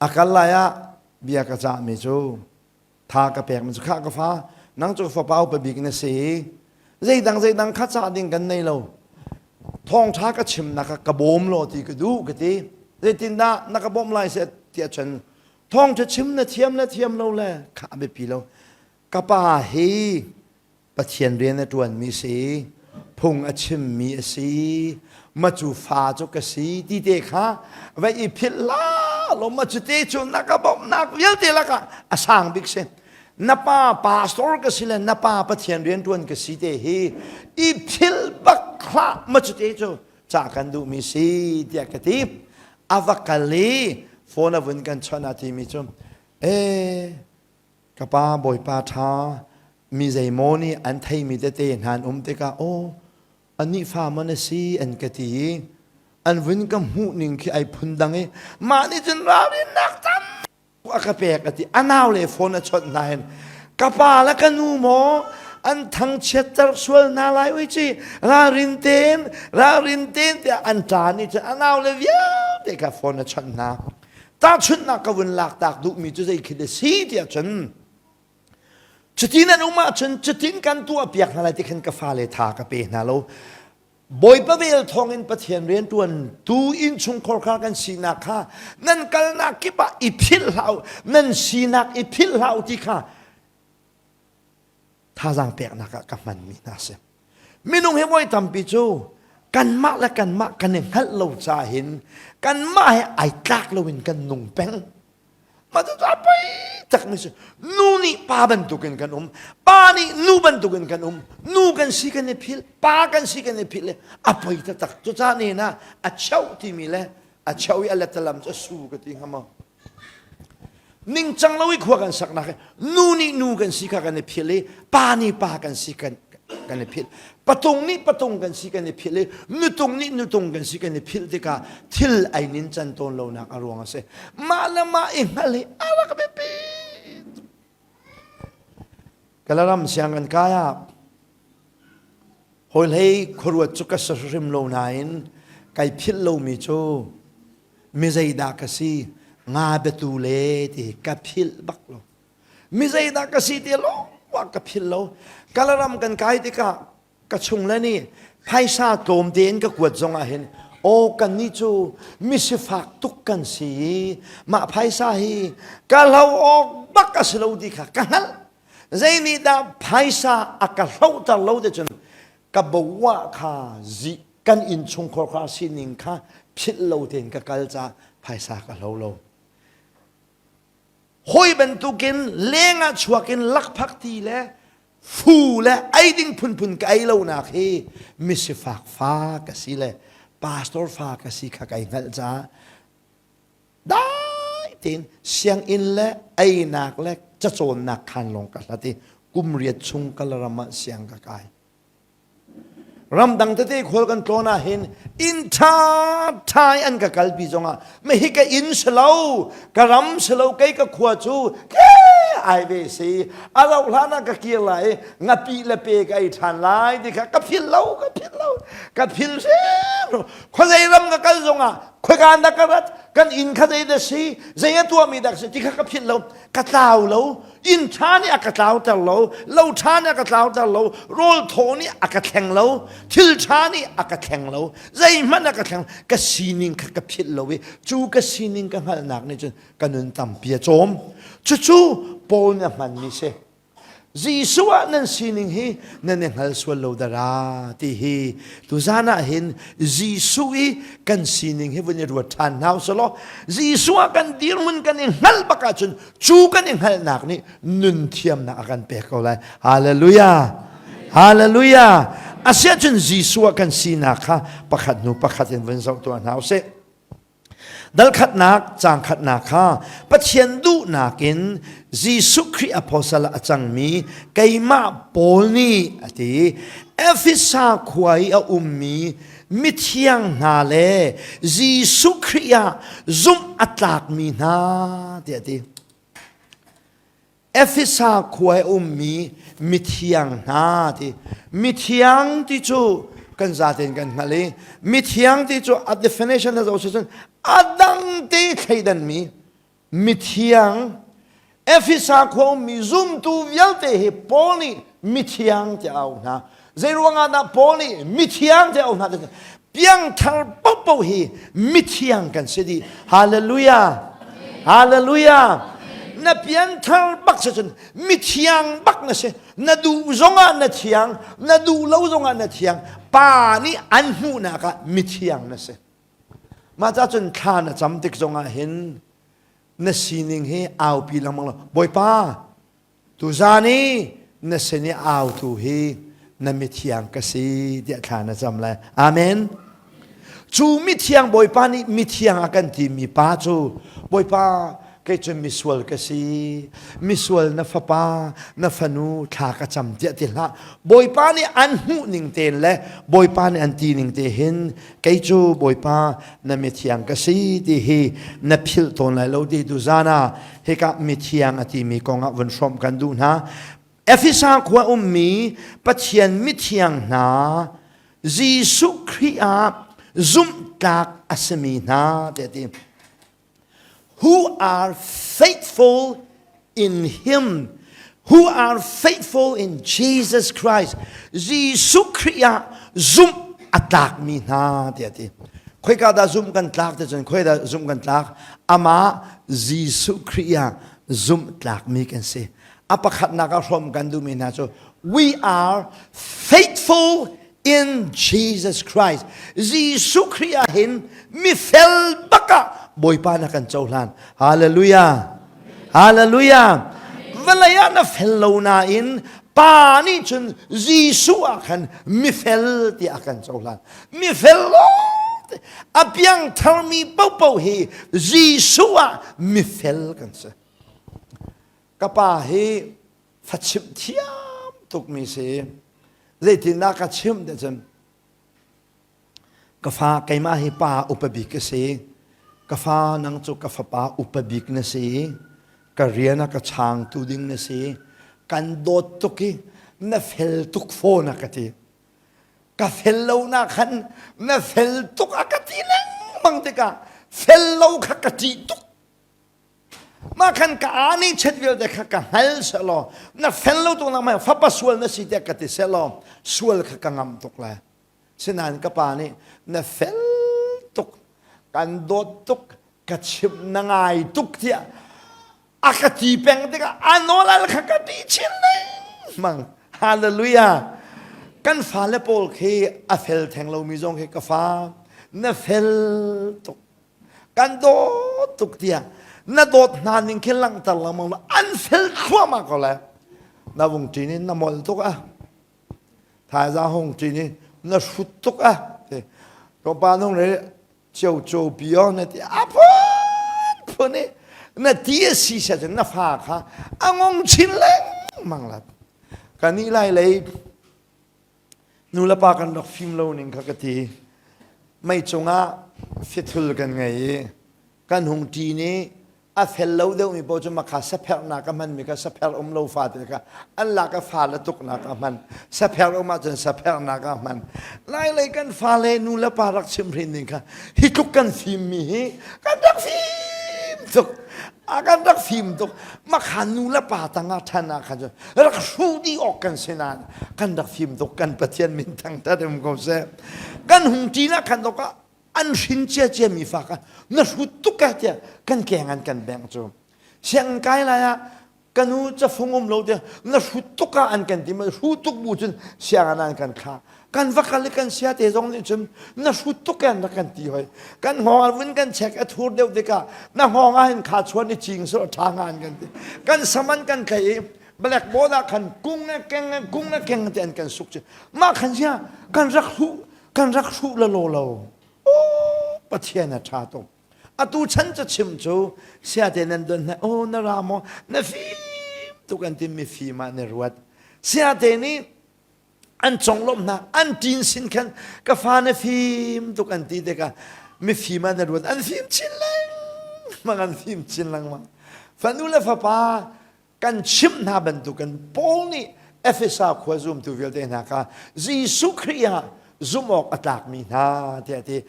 A kal lai ah bia ka cahmi cu tha ka pekmi cu khah ka fa nang cu fapa upa bik na si zeidang zeidang kha cah ding kan nei lo thawngṭha ka chimnak ka bawm law ti ka duh ka ti zeitindah na ka bawmh lai seh tiah cun thawngṭha chim na thiam le thiam lo le kha a biapi lo ka pa hi Pathian rian a ṭuanmi si, phung a chimmi a si, macu fa cu ka si ti te kha va i philh la law macu te cu na ka bawmhnak vialte lakah a sang bik si. Na pa pastor ka si le na pa Pathian rianṭuan ka si te hi i philh bak hlah ma cu te cu cah kan duhmi si tiah ka ti. A va kal i phone a vun kan chawnh a timi cu ee ka pa bawipa ṭha mi zeimaw nih an theimi tete hna an um tikah aw anih fa maw na si an ka ti i an vun ka hmuh ning khi ai phun dang i mah nih cun ralrinnak tam a ka pek a ti. A nau le phone a chawnh hna hin ka pa le ka nu maw an thangchiatter sual hna lai ui ci ralrin tein ralrin tein tiah an ṭa nih cun a nau le vialte kha phone a chawnh hna. Tahchunhnak ka vun lak tak duhmi cu zei khi a si tiah cun cutin an um ahcun cutin kan tuah piak hna lai ti khan ka fale tha ka pe hna lo. Bawipa vel thawngin Pathian rianṭuan tu innchungkhar kha kan sinak kha nan kalnak kip ah i philh hlah u, nan sinak i philh hlah u ti kha thazaang peknak ah ka hmanmi hna si. Minung hi voi tampi cu kanmah le kanmah kan i hngalh lo ca hin kanmah he ai tlak loin kan nung peng. Mah cu a poi takmi si. Nu nih pa bantukin kan um, pa nih nu bantukin kan um, nu kan si kan i philh, pa kan si kan i philh le a poi taktak. Cucaah ni na a cheuh timi le a cheuh i a letalam cu a su ka ti hnga maw? Ningcang lo i khua kan saknak hi nu nih nu kan si kha kan i philh i pa nih pa kan si kan kan i philh. Patung nih patung kan si kan i philh i nutung nih nutung kan si kan i philh tikah thil ai nin can tawn lonak a ruang a si. Mah le mah i hngal hi a rak biapi. Kalaram siang kan kai ah hawihlei khuaruat cu ka si hrim lo nain kai philh lomi cu mi zeidah ka si nga biatu le ti ka philh bak lo. Mi zeidah ka si ti lawng ka philh lo. Kalaram kan kai tikah ka chung le nih phaisa tlawm tein ka kuat zong ah hin aw kan nih cu misifak tuk kan si i mah phaisa hi ka hlo awk bak a si lo ti kha ka hngalh. Zei nih dah phaisa a ka hlohter lo ti cun ka bawah kha zi kan innchungkhar kha sining kha philh lo tein ka kal caah phaisa ka hlo lo. Hawi bantukin lengah chuak in lakphak ti le fu le ei ding phunphun ka ei lonak hi misifak fa ka si le pastor fa ka si kha kai hngalh caah dai tein sianginn le einak le cacawnnak khan lawng ka hlat i kum riat chung Kalaram ah siang ka kai. Ramdang tete khual kan tlawn ah hin inn ṭha ṭha i an ka kalpi zongah ma hi ka inn si lo ka ram si lo kei ka khua cu ke ai ve si a rauh hlan ah ka kir lai i ngapih le pe ka ei ṭhan lai ti kha ka philh lo ka philh lo ka philh hrim khuazei ram ka kal zongah khuakaan dah ka rat kan inn kha zei dah si zei a tuahmi dah si ti kha ka philh lo ka tlau lo inn ṭha nih a ka tlauter lo lo ṭha nih a ka tlauter lo rawl thaw nih a ka thleng lo thil ṭha nih a ka thleng lo zeihmanh a ka thleng ka sining kha ka philh lo i cu ka sining ka hngalhnak nih cun ka nun tampi a cawm cucu Paul nih a hmanmi si Jesuh ah nan sining hi nan i hngal sual lo dara ti hi tuzan ah hin Jesuh i kan sining hi vun i ruat ṭhan hna usih law Jesuh ah kan dirhmun kan i hngalh bak ahcun cu kan i hngalhnak nih nun thiamnak a kan pek ko lai. Hallelujah! Hallelujah! Asiahcun Jesuh ah kan sinak kha pakhat hnu pakhat in vun zoh tuah hna usih. Dalkhatnak caangkhatnak kha Pathian duhnak in Jesuh Khrih apostle ah a cangmi keimah Paul nih a ti. Efesa khua i a ummi mithiang hna le Jesuh Khrih ah zumh a tlakmi hna tiah a ti. Efesa khua i ummi mithiang hna ti mithiang ti cu kan zaten kan hngalh i mithiang ti cu a definition na zoh cun a dang te thleidanmi mithiang Efesa khua ummi zumtu vialte hi Paul nih mithiang tiah a auh hna zei ruangah dah Paul nih mithiang tiah a auh hna piangthar paohpaoh hi mithiang kan si dih hallelujah hallelujah na pianthar bak si cun mithiang bak na si na duh zongah na thiang na duh lo zongah na thiang pa nih an hmuhnak ah mithiang na si mah ca cun thla na cam tik zongah hin na sining hi aupi lengmang lo bawipa. Tuzan i na sin i autu hi na mithiang ka si tiah thla na cam lai. Amen. Cu mithiang Bawipa nih mithiang a kan timi pa cu Bawipa kei cu misual ka si misual na fapa na fanu thla ka cam tiah ti hlah Bawipa nih an hmuh ning tein le Bawipa nih an ti ning te hin kei cu Bawipa na mithiang ka si ti hi na philh tawn lai lo ti tu zan ah hika mithiang a timi kong ah vun hrawmh kan duh hna. Efesa khua ummi Pathian mithiang hna Jesuh Khrih ah zumhtlak a simi hna tiah ti. Who are faithful in him who are faithful in Jesus Christ Jesuh Khrih ah zumh a tlakmi hna tiah ti. Khoika dah zumh kan tlak ti cun khoi dah zumh kan tlak amah Jesuh Khrih ah zumh tlakmi kan si. A pakhatnak ah hrawm kan duhmi hna cu we are faithful in Jesus Christ. Jesuh Khrih ah hin mifel bak ah Bawipa na kan cohlan. Hallelujah. Hallelujah. Vawlei ah na fel lo nain Pa nih cun Jesuh ah khan mifel tiah a kan cohlan. Mifel lawng a piangtharmi paohpaoh hi Jesuh ah mifel kan si. Ka pa hi fachimh thiam tukmi si. Zeitindah ka chimh ti cun ka fa keimah hi pa upa bik ka si. Ka fa nang cu ka fapa upa bik na si. Ka rian a ka changtu ding na si. Kan dawt tuk i na fel tuk fawn a ka ti. Ka fel lo na khan na fel tuk a ka ti lengmang tikah fel lo kha ka ṭih tuk. Mah khan ka aa nih chet vialte kha ka hngal sehlaw na fel lo tuk nak fapa sual na si tiah ka ti sehlaw sual kha ka ngam tuk lai. Sinain ka pa nih na fel tuk kan dawt tuk ka chimh na ngai tuk tiah a ka ti peng tikah a nawl al kha ka ti chin lengmang. Hallelujah. Kan fale pawl khi a fel theng lomi zong khi ka fa na fel tuk kan dawt tuk tiah na dawt hna ning khi langhter lengmang lo an fel thluahmah ko le na vung ṭin in na molh tuk ah thaiza hung ṭin in na hrut tuk ah tlawmpal nung re cio cio pio na ti a phun phun i na ti a si sia cun na fa kha a ngong chin lengmang la kan nih lai lei Nu le pa kan rak fim lo ning kha ka ti. Mei cungah fithul kan ngei i kan hung ṭin i a fel lo deuhmi paoh cu makha sapherhnak a hmanmi kha sapherh um lo fate kha an lak a fale tuknak a hman. Sapherh um ahcun sapherhnak a hman. Lailei kan fale nu le pa rak chimhrin ding kha hi tluk kan fimmi hi kan rak fim tuk. A kan rak fim tuk. Makha nu le pa tangah ṭhan ah khan cun rak hruh dih awk kan si nain kan rak fim tuk kan Pathian min thangṭhat um ko seh. Kan hung ṭin ah khan ah an hrin cia cia mi fa kha na hrut tuk ah tiah kan keng an kan bengh cu. Sianginn kai lai ah ka nu cafung um lo tiah na hrut tuk ah an kan ti ma hruh tuk bu cun sianginn an kan thlah. Kan va kal i kan sia te zong nih cun na hrut tuk an rak kan ti hoi. Kan hngawng ah vun kan check a thur deuh tikah na hngawng ah hin kha chuan i cing sur ṭha nga an kan ti. Kan saman kan thlei i blackboard ah khan kung a keng a kung a keng te an kan suk cu. Mah khan sia kan rak hruh kan rak hruh la lo lo. Oh, Pathian a ṭha tuk. Atu chan ca chim cu siate nan don hna oh na ra maw na fim tuk an ti mi fim ah na ruat. Siate nih an conglawmh hna an ṭin sin khan ka fa na fim tuk an ti tikah mifim ah na ruat an fim chin lengmang an fim chin lengmang fanu le fapa kan chimh hna bantukin Paul nih Efesa khua zumtu vialte hna kha Jesuh Khrih ah zumh awk a tlakmi hna tiah a ti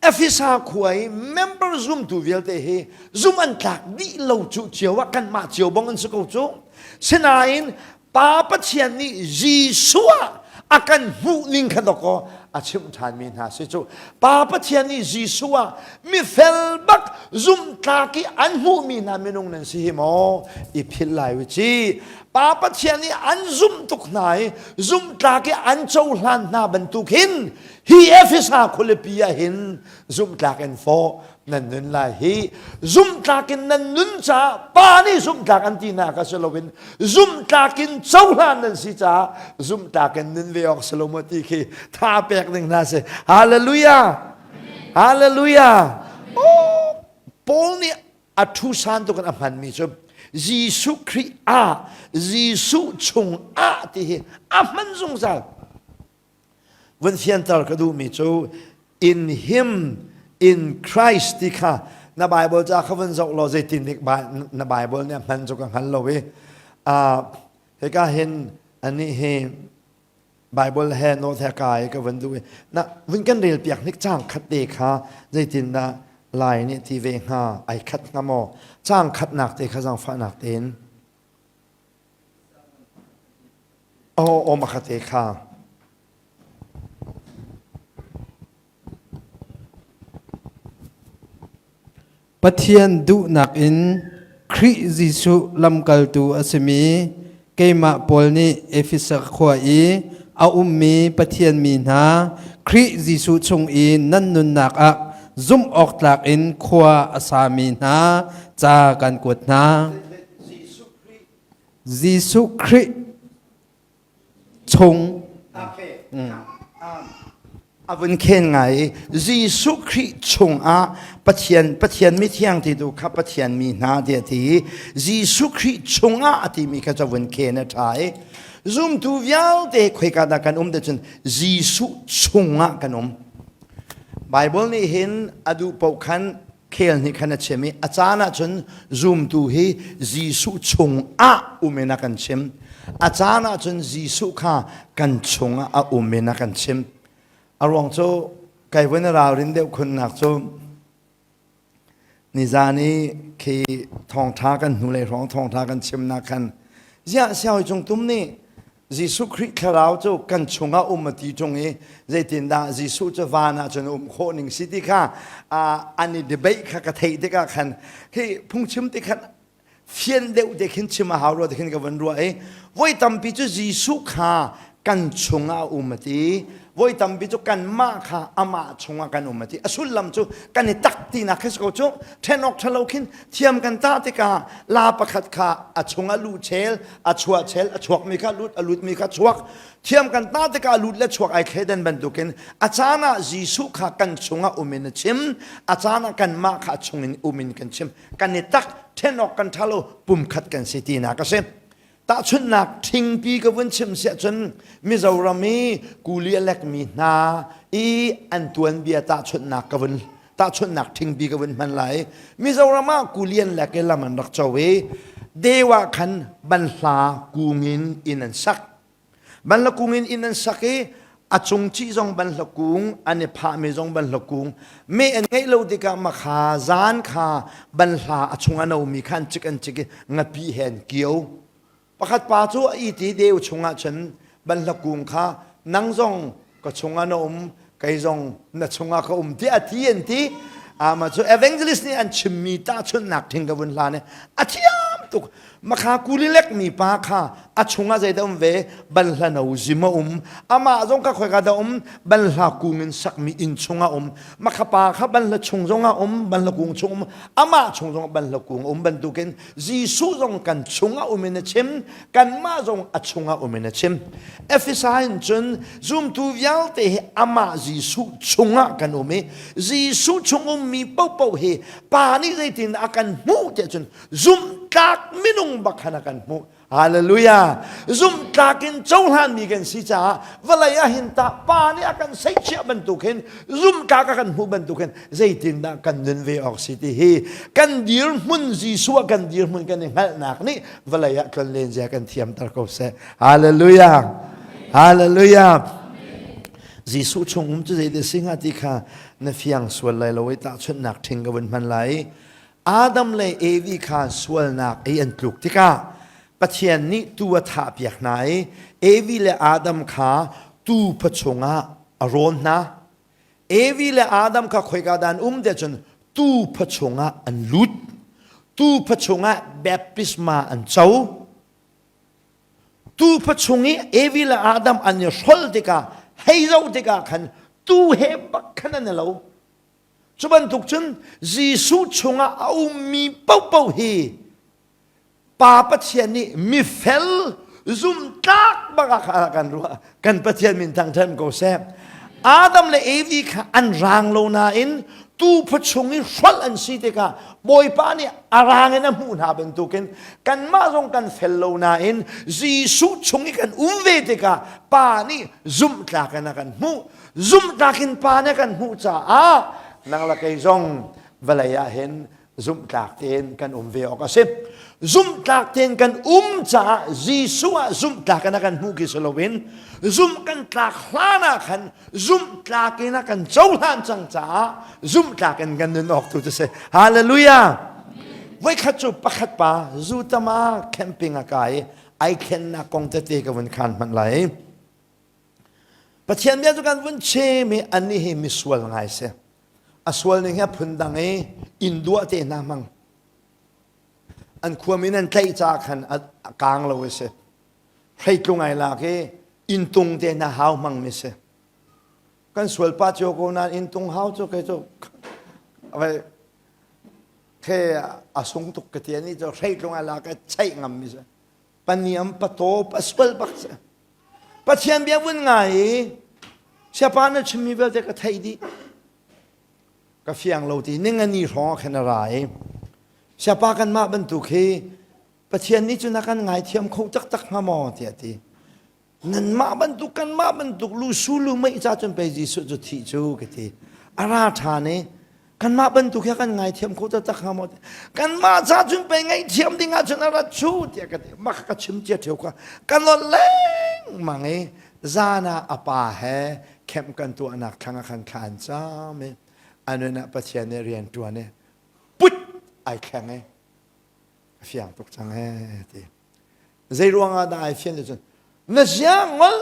Efesa khua i member zumtu vialte hi zum an tlak dih lo cu cio ah kanmah cio bong an si ko cu. Sinain Pa Pathian nih Jesuh ah a kan hmuh ning kha dawkaw a chimh ṭhanmi hna si cu. Pa Pathian nih Jesuh ah mifel bak zumhtlak i an hmuhmi hna minung nan si hi maw i philh lai u ci. Pa Pathian nih an zumh tuk hna i zumhtlak i an cohlan hna bantuk hin hi Efesa khualipi ah hin zumhtlak in fawh nan nun lai hi zumhtlak in nan nun caah pa nih zumhtlak an tinak a si loin zumhtlak in cohlan nan si caah zumhtlak in nun ve awk si lo maw ti khi tha pek ding hna si hallelujah hallelujah oh Paul nih a thu san tuk in a hmanmi cu Jesuh Khrih ah Jesuh chung ah ti hi a hman zungzal Vun fianter ka duhmi cu in him in Christ ti kha na Bible ca kha vun zoh law zeitin dik na Bible nih a hman cu ka hngal lo i hika hin anih hi Bible he note he kai ka vun duh i na vun kan rel piak hnik cang khat te kha zeitin dah lai nih ti ve hnga ai khat hnga maw cang khatnak te kha zaangfahnak tein Aw aw makhat te kha. Pathian duhnak in Khrih Jesuh lamkaltu a simi keimah Paul nih Efesa khua i a ummi Pathian mi hna Khrih Jesuh chung i nan nunnak ah zumh awk tlak in khua a sami hna ca kan kuat hna. Jesuh Khrih chung a vun khen ngai i Jesuh Khrih chungah Pathian Pathian mithiang ti tu kha Pathian mi hna tiah ti i Jesuh Khrih chungah a timi kha cu vun khen a ṭha i zumtu vialte khoika dah kan um te cun Jesuh chungah kan um Bible nih hin a duh paoh khan khel nih khan a chim i a caan ahcun zumtu hi Jesuh chungah um in a kan chim a caan ahcun Jesuh kha kan chungah a um in a kan chim a ruang cu kai vun ralrin deuh khunnak cu nizan i khi thawngtha kan hnulei hrawng thawngtha kan chimnak khan ziah siawi cung tum nih Jesuh Khrih thlarau cu kan chungah um a ti ṭung i zeitindah Jesuh cu van ah cun um khawh ning si ti kha an i debate kha ka theih tikah khan khi phungchim ti khan fian deuh te khin chim a hau rua ti khin ka vun ruah i voi tampi cu Jesuh kha kan chungah a um a ti voi tampi cu kanmah kha amah chungah kan um a ti a sullam cu kan i tak tinak khi si ko cu ṭhen awk ṭhalo khin thiam kan tah tikah la pakhat kha a chungah luh chel a chuah chel a chuakmi kha lut a lutmi kha chuak thiam kan ta tikah lut le chuak ai thleidan bantukin a caan ah Jesuh kha kan chungah um in a chim a caan ah kanmah kha a chungin um in kan chim kan i tak then awk kan ṭha lo pumkhat kan si tinak a si tahchunhnak ṭhingpi ka vun chim siah cun Mizoram i kuli a lekmi hna i an tuanbia tahchunhnak ka vun tahchunhnak ṭhingpi ka vun hman lai Mizoram ah kulian le ke lam an rak co i deu ah khan banhla kung in inn an sak banhla kung in inn an sak i a cung cih zong banhla kung an i phahmi zong banhla kung me an ngeih lo tikah makha zan kha banhla a chung a nomi kha an cik an cik i ngapi he an kio Pakhat pa cu a it i deu chungah cun banhla kung kha nang zong ka chungah na um, kei zong na chungah ka um tiah a ti an ti. Amah cu evangelist nih an chimmi tahchunhnak thing ka vun hlan i a thiam tuk. Makha kulilek mi pa kha a chungah zeidah um ve banhla no zim a um. Amah zong kha khoika dah um banhla kung in sakmi inn chungah um. Makha pa kha banhla chung zongah um, banhla kung chung um. Amah chung zongah banhla kung um bantukin Jesuh zong kan chungah um in a chim kanmah zong a chungah um in a chim Efesa in cun zumtu vialte hi amah Jesuh chungah kan um i Jesuh chung ummi paohpaoh hi Pa nih zeitin a kan hmuh tiah cun zumhtlak minung bak khan a kan hmuh Hallelujah. Zumhtlak in cohlanmi kan si caah vawlei ah hin tah pa nih a kan seihchiah bantuk hin zumhtlak a kan hmuh bantuk hin zeitindah kan nun ve awk si ti hi kan dirhmun Jesuh ah kan dirhmun kan i hngalhnak nih vawlei ah tlonlen zia kan thiamter ko seh. Hallelujah. Hallelujah. Jesuh chung um cu zeidah si hnga ti kha na fiang sual lai lo i tahchunhnak ṭhing ka vun hman lai. Adam le Evi kha sualnak i an tluk tikah Pathian nih tuu a thahpiak hna i Evi le Adam kha tuu pachungah a rawn hna. Evi le Adam kha khoika dah an um tiah cun tuu pachungah an lut. Tuu pachungah baptisma an co. Tufa chung i Evi le Adam an i hrol tikah hei zoh tikah khan tu he bak khan an i lo. Cu bantuk cun Jesuh chungah a ummi paohpaoh hi Pa Pathian nih mifel zumtlak bak ah kan ruah. Kan Pathian min thangṭhat ko seh. Adam le Evi kha an rang lo nain tufa chung i hrolh an si tikah Bawipa nih a rang in a hmuh hna bantukin kanmah zong kan fel lo nain Jesuh chung i kan um ve tikah Pa nih zumhtlak in a kan hmuh. Zumhtlak in Pa nih a kan hmuh caah nang le kei zong vawlei ah hin zumhtlak tein kan um ve awk a si. Zumhtlak tein kan um caah Jesuh ah zumhtlak in a kan hmuh khi si loin zumh kan tlak hlan ah khan zumhtlak in a kan cohlan cang caah zumhtlak in kan nun awk tu cu si. Hallelujah! Voikhat cu pakhat pa Zutama camping a kai i ai thlennak kong tete ka vun khan hmanh lai. Pathian bia cu kan vun chim i annih hi misual ngai si. A sual ning hi a phundang i inn duah te hna hmang. An khuami nan tlaih ca khan a kaang lo i si. Hreitlung ai lak i inntung te hna hau hmang mi si. Kan sual pa cio ko nain inntung hau cu kei cu khe a sung tuk ka ti ani cu hreitlung ai lak i cheih ngam mi si. Paniam patawp a sual bak si. Pathian bia vun ngai i siapa na chimmi vialte ka theih dih. Ka fiang lo ti ning ani hrawng ah khan a ra i siapa kanmah bantuk hi Pathian nih cun a kan ngaithiam kho taktak hnga maw tiah ti. Nanmah bantuk kanmah bantuk lu su lu meih ca cun pei Jesuh cu thih cu ka ti. A ra ṭhan i kanmah bantuk hi kan ngaithiam kho taktak hnga maw kanmah ca cun pei ngaihthiam ding ah cun a rat cu tiah ka ti mak ka chim cia ṭheo kha ka nolh lengmang i zan ah a pa he kemh kan tuahnak thlang ah khan thla an cam i a nun ah Pathian nih rian ṭuan i put ai thleng i a fiang tuk cang ee ti Zei ruangah dah ai fian cun na zia ngol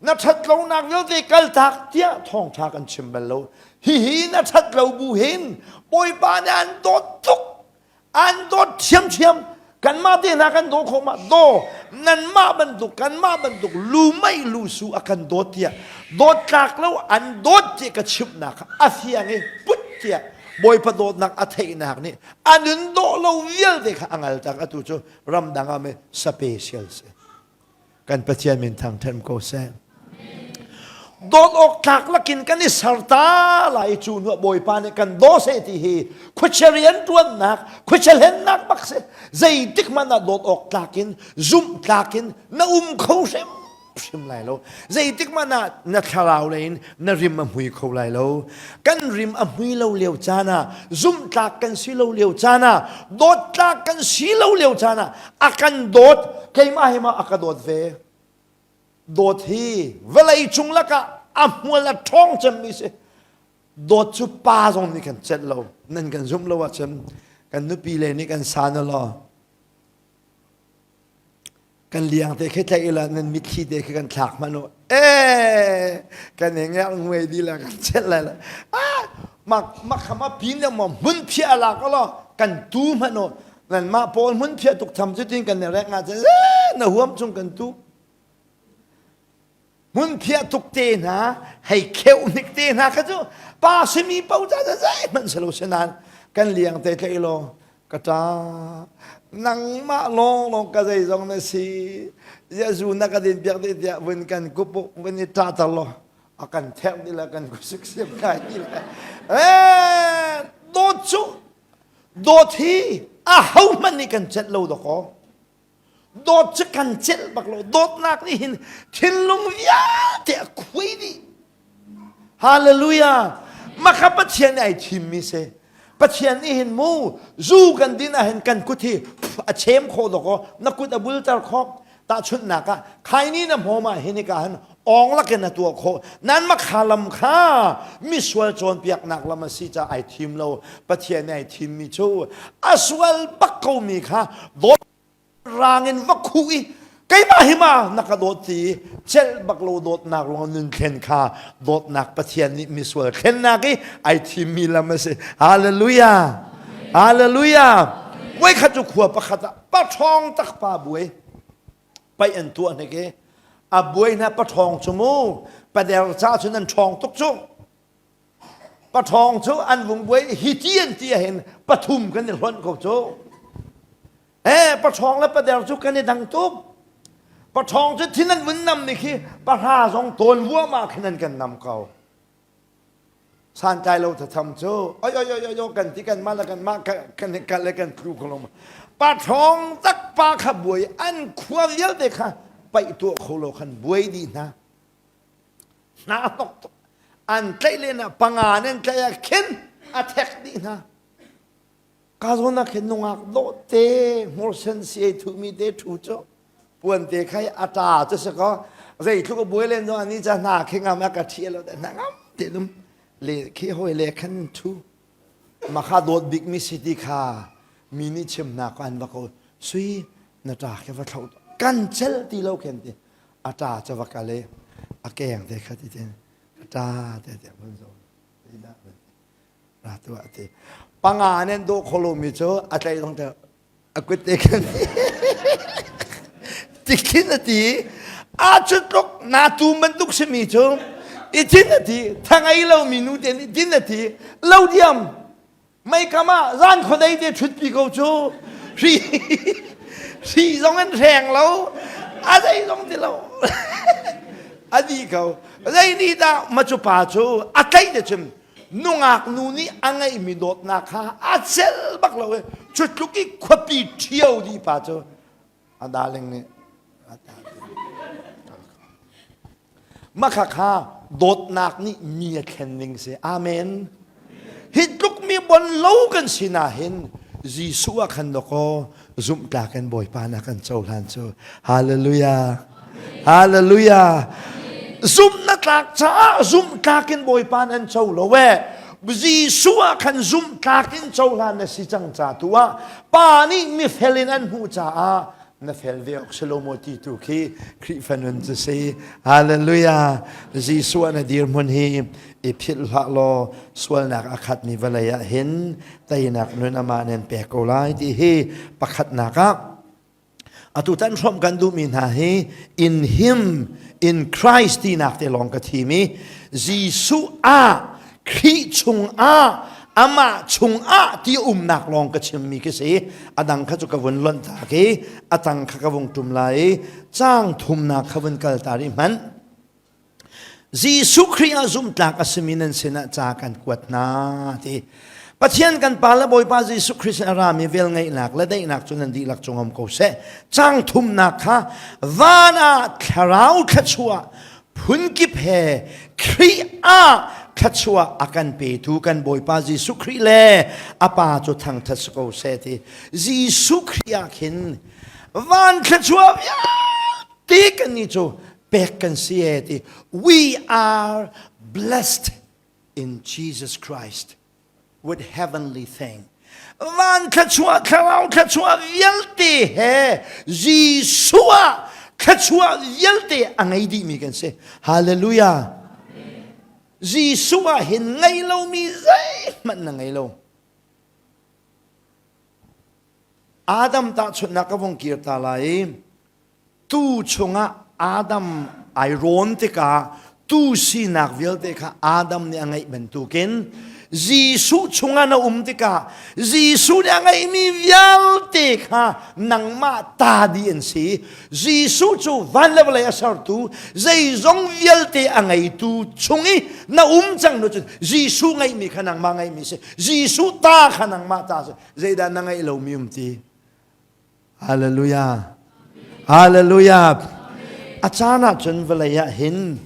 na ṭhat lonak vialte kaltak tiah thawngṭha kan chim bal lo. Hihi na ṭhat lo bu hin Bawipa nih an dawt tuk an dawt ṭhiamṭhiam kanmah te hna kan daw kho ma daw nanmah bantuk kanmah bantuk lu mei lu su a kan dawt tiah dawt tlak lo an dawt ti ka chimhnak kha a fiang i put tiah Bawipa dawtnak a theihnak nih a nun dawh lo vialte kha a ngal tak atu cu ramdang ah me special si kan Pathian min thangthat ko seh dawt awk tlak lakin kan i serta lai cu hnuah Bawipa nih kan daw seh ti hi khuachia rian tuannak khuachia hlennak bak si zeitik hmanh ah dawt awk tlak in zumh tlak in na um kho hrim hrim lai lo zeitik hmanh ah na thlarau lei in na rim a hmui kho lai lo kan rim a hmui lo lio caan ah zumhtlak kan si lo lio caan ah dawttlak kan si lo lio caan ah a kan dawt keimah hi ma a ka dawt ve dawt hi vawlei cung lakah a hmual a ṭhawng cemmi si dawt cu pa zong nih kan celh lo nan kan zumh lo ahcun kan nupi le nih kan sa na law Kan liang te khi tlaih ila nan mitthli te khi kan thlak hmanh u. Eh, kan i ngerh nguai di la kan chelh lai la. Ah, mak mak khama pin le mo hmun phiah la ko lo kan tu hmanh u. Nan mah pawl hmun phiah tuk tham cu tin kan i rek nga cun na huam chung kan tu. Hmun phiah tuk te hna hei kheuh hnik te hna kha cu pa simi po ca ca zeihmanh si lo si nain kan liang te tlaih law ka ṭa nangmah lawnglawng ka zeizong na si zu na ka din piak dih tiah vun kan kup vun i ṭah ter law a kan therh dih la kan kusik siam kai ti la eh dawt cu dawt hi a ho hmanh nih kan celh lo dawkaw Dawt cu kan celh bak lo. Dawtnak nih hin thinlung vialte a khuai dih. Hallelujah. Makha Pathian nih ai thimmi si. Pathian nih hin mu zu kan din ah hin kan kut hi a chem khawh dawkaw na kut a bulter khawh. Tahchunhnak ah khaini na hmawm ah hin hika hin ong lakin a tuah khawh. Nan makha lam kha misual cawnpiaknak lam a si caah ai thim lo. Pathian nih ai thimmi cu a sual bak komi kha dawt rang in va khuh i keimah hi ma na ka dawt ti celh bak lo dawtnak ruang nun thlen kha dawtnak Pathian nih misual thlennak i ai thimmi lam a si hallelujah hallelujah voikhat cu khua pakhat ah pa ṭhawng tak pa buai. Paih an tuah hnik i a buai hna paṭhawng cu mu pader ca cun an ṭhawng tuk cu. Paṭhawng cu an vung buai hi ti an ti ahhin pathum kan i hlonh ko cu. Eh paṭhawng le pader cu kan i dang tuk. Paṭhawng cu thin an vun nam ni khi pahra zong tawn vuahmah khin an kan nam ko. Santlai lo thatham cu oi oi oi oi kan ti kan mah le kan mah kan i kal le kan tlu ko lo pa ṭhawng tak pa kha buai an khua vialte kha paih tuah kho lo khan buai dih hna hna hnok tuk an tlaih len ah panga nan tlaih ah khin a thek dih hna Ka zawn ah khin nungak dawh te hmursen siai thumi te ṭhu cu puan te khai a ṭa cu si kaw zeitluk a buai len zong ani ca hna khi ngam a ka ṭhi lo hna ngam te dum le khi hawi le khan ṭhu ma kha dawt bik mi si ti kha mi nih chim hna ko an va ko sui na ṭa khi va thlo kan cel ti lo khen ti a ṭa cu va kal i a keng te kha ti tin a ṭa te te vun zo ra tuah ti panga nen do kholo mi cu a tlai dong te a kut te khan tikhin a ti a cu tluk na tu bantuk simi cu i thin a ti thangei lo mi nu te nih din a ti lo diam meikam ah zan khuadei te ṭhutpi ko cu hri hri zong in hreng lo a zei zong ti lo a di ko zei nih dah ma cu pa cu a tlaih te chim nungak nu nih a ngeihmi dawtnak kha a cel bak lo i cu tluk i khuapi ṭhio dih pa cu a darling nih Makha kha dawtnak nih mi a thlen ning si. Amen. Hi tluk mi bon lo kan si na hin Jesuh ah khan dawkaw zumhtlak in Bawipa na kan cohlan cu. Hallelujah. Hallelujah. Zumh na tlak caah zumhtlak in Bawipa nan co lo e. Jesuh ah khan zumhtlak in cohlan na si cang ca tu ah Pa nih mifel in an hmuh caah na fel ve awk si lo maw ti tu khi Khrihfa nun cu si. Hallelujah. Jesuh ah na dirhmun hi i philh hlah law sualnak a khatmi vawlei ah hin teinak nun amah nan pek ko lai ti hi pakhatnak ah Atu tan hrawmh kan duhmi hna hi in him in Christ tinak te lawng ka thim i Jesuh ah Khrih chung ah amah chung ah ti umnak lawng ka chimmi khi si a dang kha cu ka vun lonh ta khi a tang kha ka vung tum lai i caang thumnak kha vun kal ta rih hmanh Jesuh Khrih ah zumhtlak a simi nan sinah ca kan kuat hna ti. Pathian kan Pa le Bawipa Jesuh Khrih sin a rami velngeihnak le daihnak cu nan dihlak cung um ko seh. Cang thumnak kha van ah thlarau thluachuah phunkip he Khrih ah thluachuah a kan petu kan Bawipa Jesuh Khrih le a Pa cu thangthat si ko seh ti. Jesuh Khrih ah khin van thluachuah vialte kan nih cu pek kan si e ti we are blessed in Jesus Christ with heavenly thing van thluachuah thlarau thluachuah vialte he Jesuh ah thluachuah vialte a ngei dihmi kan si hallelujah Jesuh ah hin ngei lomi zeihmanh na ngei lo Adam tahchunhnak ka vung kir ta lai tuu chungah Adam ai rawn tikah tuu sinak vialte kha Adam nih a ngeih bantukin Jesuh chungah na um tikah Jesuh nih a ngeihmi vialte kha nangmah ta dih an si. Jesuh cu van le vawlei a sertu zeizong vialte a ngeitu chung i na um cang nu cun Jesuh ngeihmi kha nangmah ngeihmi si. Jesuh ta kha nangmah ta si. Zeidah na ngeih lomi um ti? Hallelujah. Hallelujah. A caan ah cun vawlei ah hin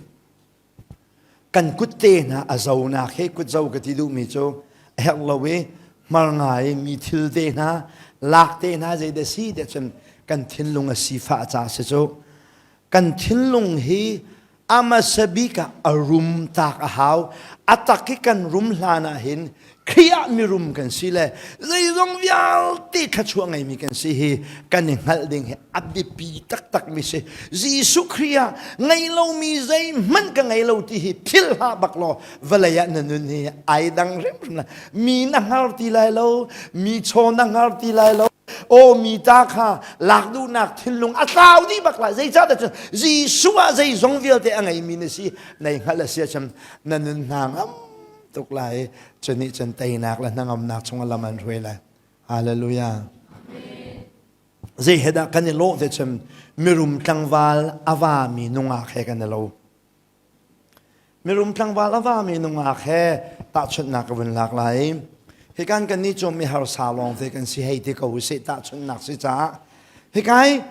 kan kut te hna a zonak he kut zo ka ti duhmi cu a herh lo i hmar ngai mi thil te hna lak te hna zei da si te cun kan thinlung a sifah ca si cu kan thinlung hi a hmasa bik ah a rum tak a hau. A tak i kan rum hlan ah hin Khrih ah mirum kan si le zeizong vialte thluachuah ngeimi kan si hi kan i hngalh ding hi a biapi taktak mi si. Jesuh Khrih ah ngei lomi zeihmanh ka ngei lo ti hi philh hlah bak law vawlei ah na nun hi ai dang hrimhrim lai. Mi na hngar ti lai lo, mi chaw na hngar ti lai lo. aw mi ta kha lak duhnak thinlung a tlau dih bak lai. Zeicahtiah cun Jesuh ah zeizong vialte a ngeimi na si, nei hngalh a si ahcun na nun hna ngam tuk lai. Cu nih cun teinak le hnangamnak chungah lam an hruai lai. Hallelujah. Zei he dah kan i lawh te cun mirum tlangval a vami nungak he kan i lo. Mirum tlangval a vami nungak he tahchunhnak ka vun lak lai. Hikan kan nih cu mi harsa lawng te kan si hei ti ko usih tahchunhnak si caah hikai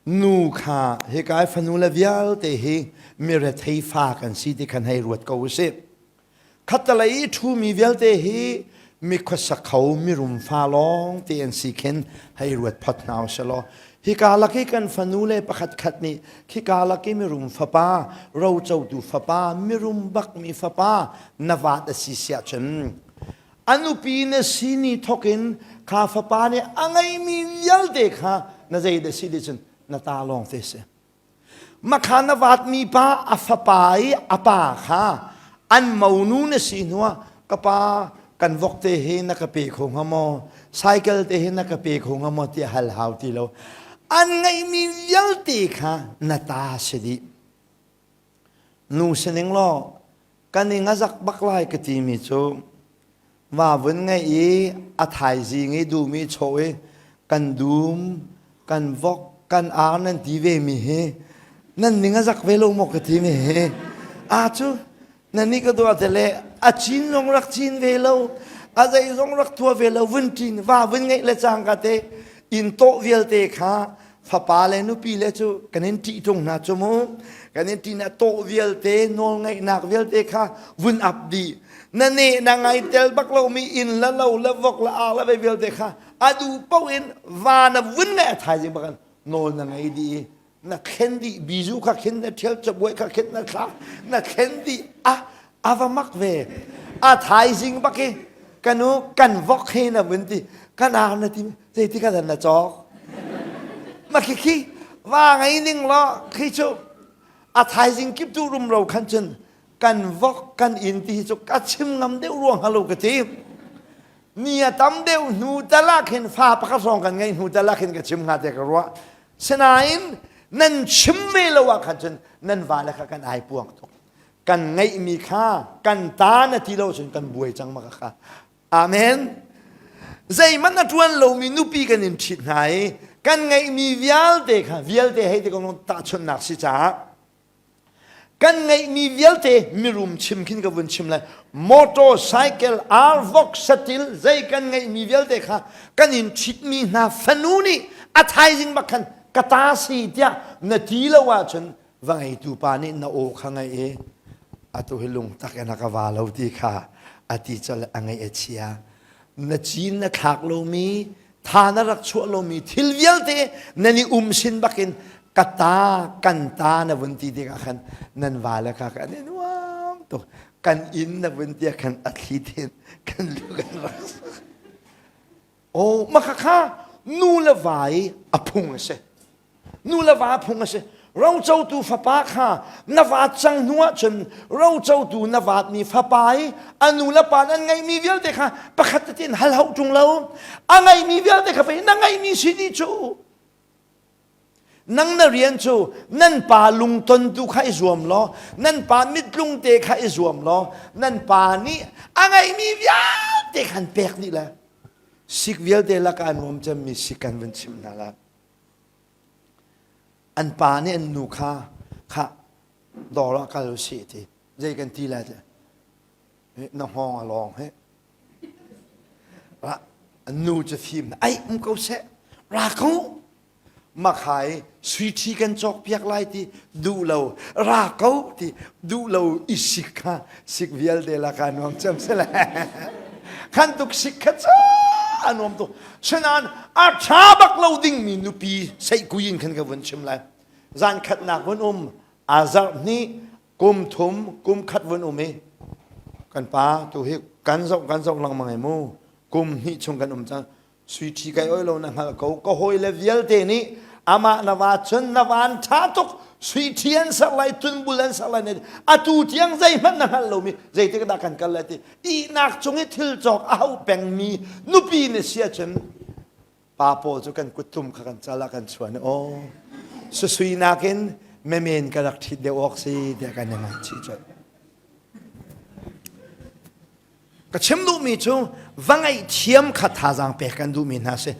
nu kha hikai fanu le vialte hi mi rethei fa kan si ti khan hei ruat ko usih. Khattalei i ṭhumi vialte hi mi khuasa kho mirum fa lawng te an si khin hei ruat phot hna u law hika lak i kan fanu le pakhat khat nih khika lak i mirum fapa rocotu fapa mirum bakmi fapa na vat a si siah cun a nupi na si ni thokin kha fapa nih a ngeimi vialte kha na zei dah si ti cun na ta lawng te si. Makha na vatmi pa a fapa i a pa kha an monu na si hnuah ka pa kan vok te hi na ka pe kho hnga maw cycle te hi na ka pe kho hnga maw tiah hal hau ti lo an ngeihmi vialte kha na ta si dih nu sining law kan i ngazak bak lai ka timi cu Va vun ngeih i a thaizing i dum i chawh i kan dum, kan vok, kan ar nan ti ve mi hi nan ning a zak ve lo maw ka ti mi hi. A cu nan nih ka dua te le a cin zong rak cin ve lo, a zei zong rak tua ve lo vun ṭin va vun ngeih le cangka te inn tawh vialte kha fapa le nupi le cu kan in ṭih ṭung hna cu mu kan in ṭih na tawh vialte nawlngaihnak vialte kha vun ap dih na ne na ngai tel bak lomi inn la lo le vok le ar le vei vialte kha a duh paoh in va na vun ngai a thaizing bakan nawl na ngei dih i na thlen dih bizu kha khin na ṭhial cabuai kha khin na thlak na thlen dih a a va mak ve a thaizing bak i kanu kan vok he na vun ti kan ar na ti Zeitik ah na cawk? Ma khi khi va ngei ning law khi cu a thaizing kip tu rumro khan cun kan vok kan inn ti hi cu ka chim ngam deuh ruang halo ka ti. Ni a tam deuh hnu tal ah khin fa pakhat hrawng kan ngeih hnu tal ah khin ka chim hnga te ka ruah. Sinain nan chim ve lo ah khan cun nan vale kha kan ai puang tuk. Kan ngeihmi kha kan ta na ti lo cun kan buai cang ma kha. Amen. Zeihmanh a ṭuan lomi nupi kan in ṭhit hna i kan ngeihmi vialte kha vialte hei ti kong tahchunhnak si caah kan ngeihmi vialte mirum chim khin ka vun chim lai motorcycle arvok satil zei kan ngeihmi vialte kha kan in ṭhitmi hna fanu nih a thaizing bak khan ka ta si tiah na ti lo ahcun va ngeitu pa nih na aw kha ngaih i atu hi lungtak in a ka va lo ti kha a ti colh a ngaih a chia na cin na thlak lomi tha na rak chuah lomi thil vialte nan i um sin bakin ka ta kan ta na vun ti tikah khan nan vale kha kan i nuam tuk kan inn na vun ti khan a thli thin kan lu kan rak oh maka kha nu le va i a phung a si Nu le va phung a si. Rocotu fapa kha na vaat cang hnu ahcun rocotu na vaatmi fapa i a nu le pa nan ngeihmi vialte kha pakhat tete in hal hauh ṭung lo. A ngeihmi vialte kha pei na ngeihmi si dih cu. Nang na rian cu nan pa lungton tu kha i zuam law, nan pa mitlung te kha i zuam law, nan pa nih a ngeihmi vialte khan pek dih le sik vialte lakah nuam cemmi sik kan vun chimh hna lai. An pa nih an nu kha khah dawr ah kal usih ti zei kan ti lai ti na hngawng a lawng he an nu cu fim ai um ko seh ra ko makhai sui ṭhi kan cawk piak lai ti duh lo ra ko ti duh lo i sik kha sik vialte laka nuam cem sele khan tuk sik kha cu a nuam tuk Sinain a ṭha bak lo dingmi nupi seihkui in khan ka vun chim lai. Zan khatnak vun um, a zarh hnih, kum thum, kum khat vun um i kan pa tu hi kan zoh kan zoh lengmang i mu kum hnih chung kan um cang sui ṭhi kai oi lo na hngalh ko ka hawile vialte nih amah na va cun na van ṭha tuk sui ṭhi an ser lai tunbul an ser lai na atu tiang zeihmanh na hngalh lomi zeitik dah kan kal lai ti ihnak cung i thil cawk a hau pengmi nupi na si ahcun. Pa pawl cu kan kuttum kha kan cal ah kan chuan i aw susui nakin memen ka rak ṭhit deuh awk si tiah kan i ngaihchih colh. Ka chim duhmi cu va ngaihthiam kha thazaang pek kan duhmi hna si.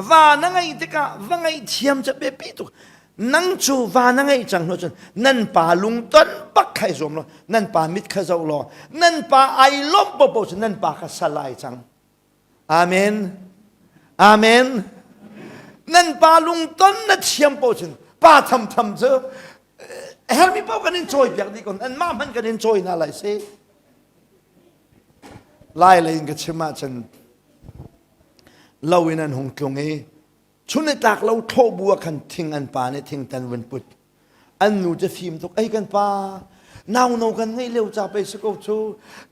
Va na ngeih tikah va ngaihthiam cu biapi tuk. Nang cu va na ngeih cang hnu cun nan pa lungton bak kha i zuam law nan pa mit kha zoh law nan pa ai lawmh paohpaoh cu nan pa kha sal ai cang. Amen. Amen. Nan pa lungton na thiam paoh cun pa thamtham cu hermi paoh kan in cawi piak dih ko nan mah hmanh kan in cawi hna lai si. Lai lei in ka chim ahcun lo in an hung tlung i chun i tlak lo thlawh bu ah khan thing an pa nih thingtan vun put. An nu cu fim tuk, ei kan pa, nau no kan ngeih lio ca pei si ko cu.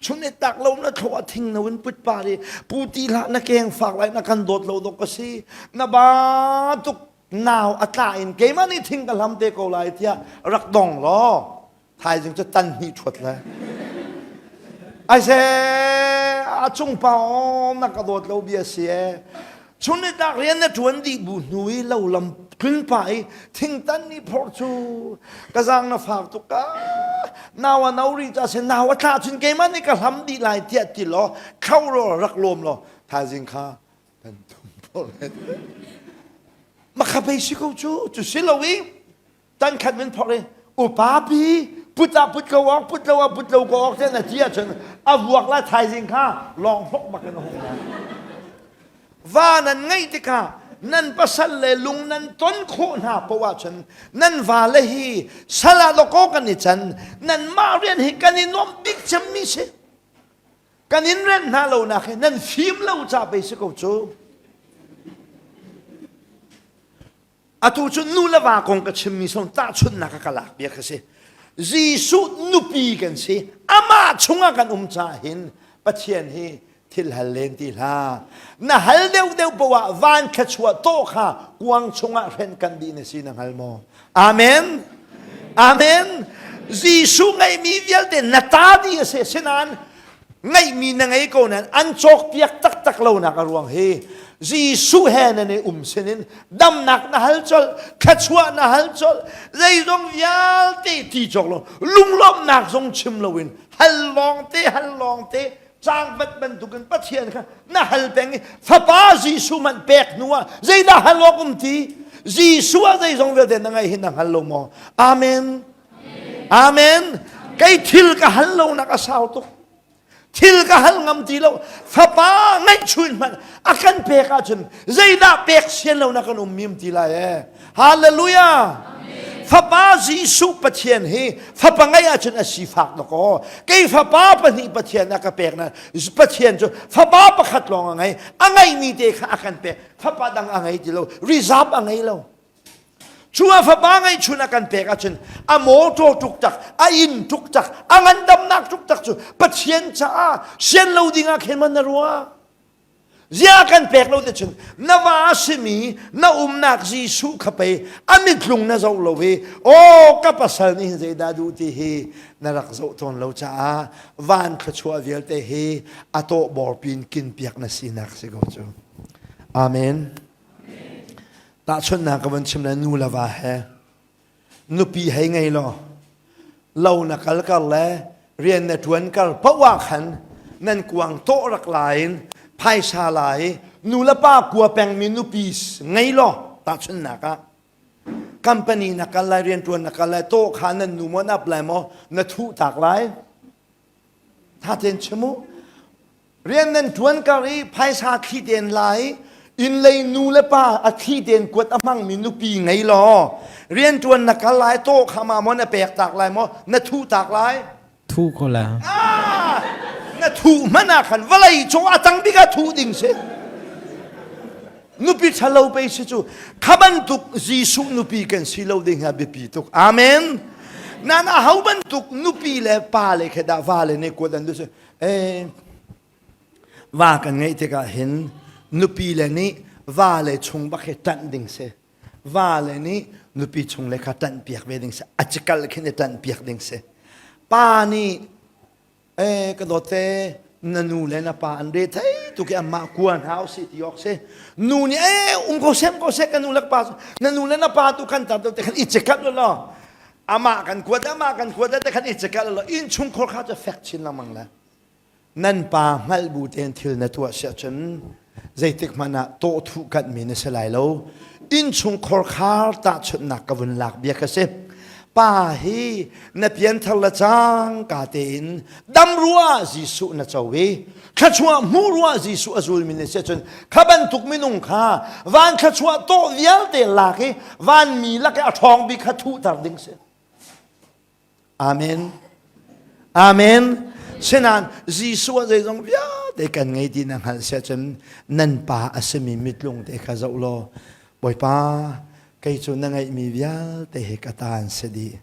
Chun i tlak lo na thlawh ah thing no in put pa ri, pu ti hlah na keng fak lai na kan dawt lo dok ka si. Na ba tuk nau a tla in keimah nih thing ka hlam te ko lai tiah rak dong law thaizing cu tan hnih ṭhuat le ai se a cung pa aw na ka dawt lo bia si e chun ni tak rian na ṭuan dih bu hnu i lo lam tlun pa i thingtan ni phor cu ka zaang na fak tuk ka nau a no ri ca se nau a thla cun keimah nih ka hlam dih lai tiah ti law thlo law rak lawm law thaizing kha kan thum phor makha pei si ko cu cu si lo i tan khat min phorh i upa pi put ah put ko awk put lo ah put lo ko awk tiah na ti ahcun a vuak la thaizing kha lawng hlok bak in a hung lai va nan ngeih tikah nan pasal le lung nan ton khawh hna poah ahcun nan va le hi sal ah dawkaw kan i can nan mah rian hi kan i nuamh bik cemmi si kan in rent hna lo nak hi nan fim lo ca pei si ko cu Atu cu nu le va kong ka chimmi song tahchunhnak ka lak bia ka si. Jesuh nupi kan si. Amah chungah kan um caah hin Pathian hi thil hal len ti hlah. Na hal deuhdeuh poah van thluachuah tawh kha kuang chungah hren kan dih na si na hngal maw? Amen. Amen. Jesuh ngeihmi vialte na ta dih a si. Sinain ngeihmi na ngei ko nain an cawkpiak taktak lonak a ruang hi Jesuh he nan i um sinin damnak na hal colh thluachuah na hal colh zeizong vialte ti cawk lo lunglawmhnak zong chim loin hal lawng te hal lawng te cangvat bantukin Pathian kha na hal peng i fapa Jesuh man pek hnu ah zeidah hal awk um ti Jesuh ah zeizong vialte na ngei hi na hngal lo maw Amen Amen. Kei thil ka hal lo nak a sau tuk. Thil ka hal ngam ti lo. Fapa ngaihchuin hmanh a kan pek ahcun zeidah pek sian lo na kan um mim ti lai e. Hallelujah. Fapa Jesuh Pathian hi fapa ngeih ahcun a sifak na ko. Kei fapa pahnih Pathian a ka pek na Pathian cu fapa pakhat lawng a ngei. A ngeihmi te kha a kan pek. Fapa dang a ngei ti lo. Reserve a ngei lo. Cu a fapa ngeihchun a kan pek ahcun a mawṭaw ṭuktak, a inn ṭuktak, a ngandamnak ṭuktak cu Pathian caah sian lo ding ah khin man na ruah. Zia kan pek lo te cun na va a simi na umnak Jesuh kha pei a mitlung na zoh lo i aw ka pasal nih hin zeidah duh ti hi na rak zoh tawn lo caah van thluachuah vialte hi a tawhbor pin kin piak na sinak si ko cu. Amen. Tahchunhnak ka van chim le nu le va he nupi hei ngei law lo na kal kar le rian na ṭuan kar paoh ah khan nan kuang tawh rak la in phaisa la i nu le pa kua pengmi nupi ngei law tahchunhnak ah company na kal lai rian ṭuan na kal lai tawh kha nan nu maw na ap lai maw na thuh tak lai tha tein chim u Rian nan ṭuan kar i phaisa thli tein la i inn lei nu le pa a thli tein kuat a hmangmi nupi ngei law rian ṭuan na kal lai tawh kha ma maw na pek tak lai maw na thuh tak lai Thuh ko la. Ah, na thuh hmanh ah khan vawlei cung a tang bik ah thuh ding si nupi ṭhalo pei si cu kha bantuk Jesuh nupi kan si lo ding hi biapi tuk amen nan a ho bantuk nupi le pa le khe dah va le nih kuat an duh si Eh, va kan ngeih tikah hin nupi le nih va le chung bak hi ṭanh ding si. Va le nih nupi chung le kha ṭanh piak ve ding si. A cikal khin i ṭanh piak ding si. Pa nih eh ka dawt te na nu le na pa an re thei. tu khi anmah kua hna usih ti awk si. Nu nih ee um ko sem ko seh ka nu le ka pa na nu le na pa tu kan tar te khan i check up law amah kan kuat amah kan kuat te khan i check up law innchungkhar kha cu fek chin lengmang le nan pa hngalh bu tein thil na tuah si ahcun zeitik hmanh ah tawhthuh kanhmi na si lai lo. Innchungkhar khar tahchunhnak ka vun lak bia ka si. Pa hi na pianthar le cangka tein dam rua Jesuh na co i thluachuah hmuh rua Jesuh a zulmi na si ahcun kha bantuk minung kha van thluachuah tawh vialte lak i vanmi lak i a ṭhawng bik kha thuhter ding si. Amen. Amen. Sinan Jesuh ah zeizong vialte kan ngei ti na hngalh si ahcun nan pa a simi mitlung te kha zoh law Bawipa kei cu na ngeihmi vialte hi ka ta an si dih.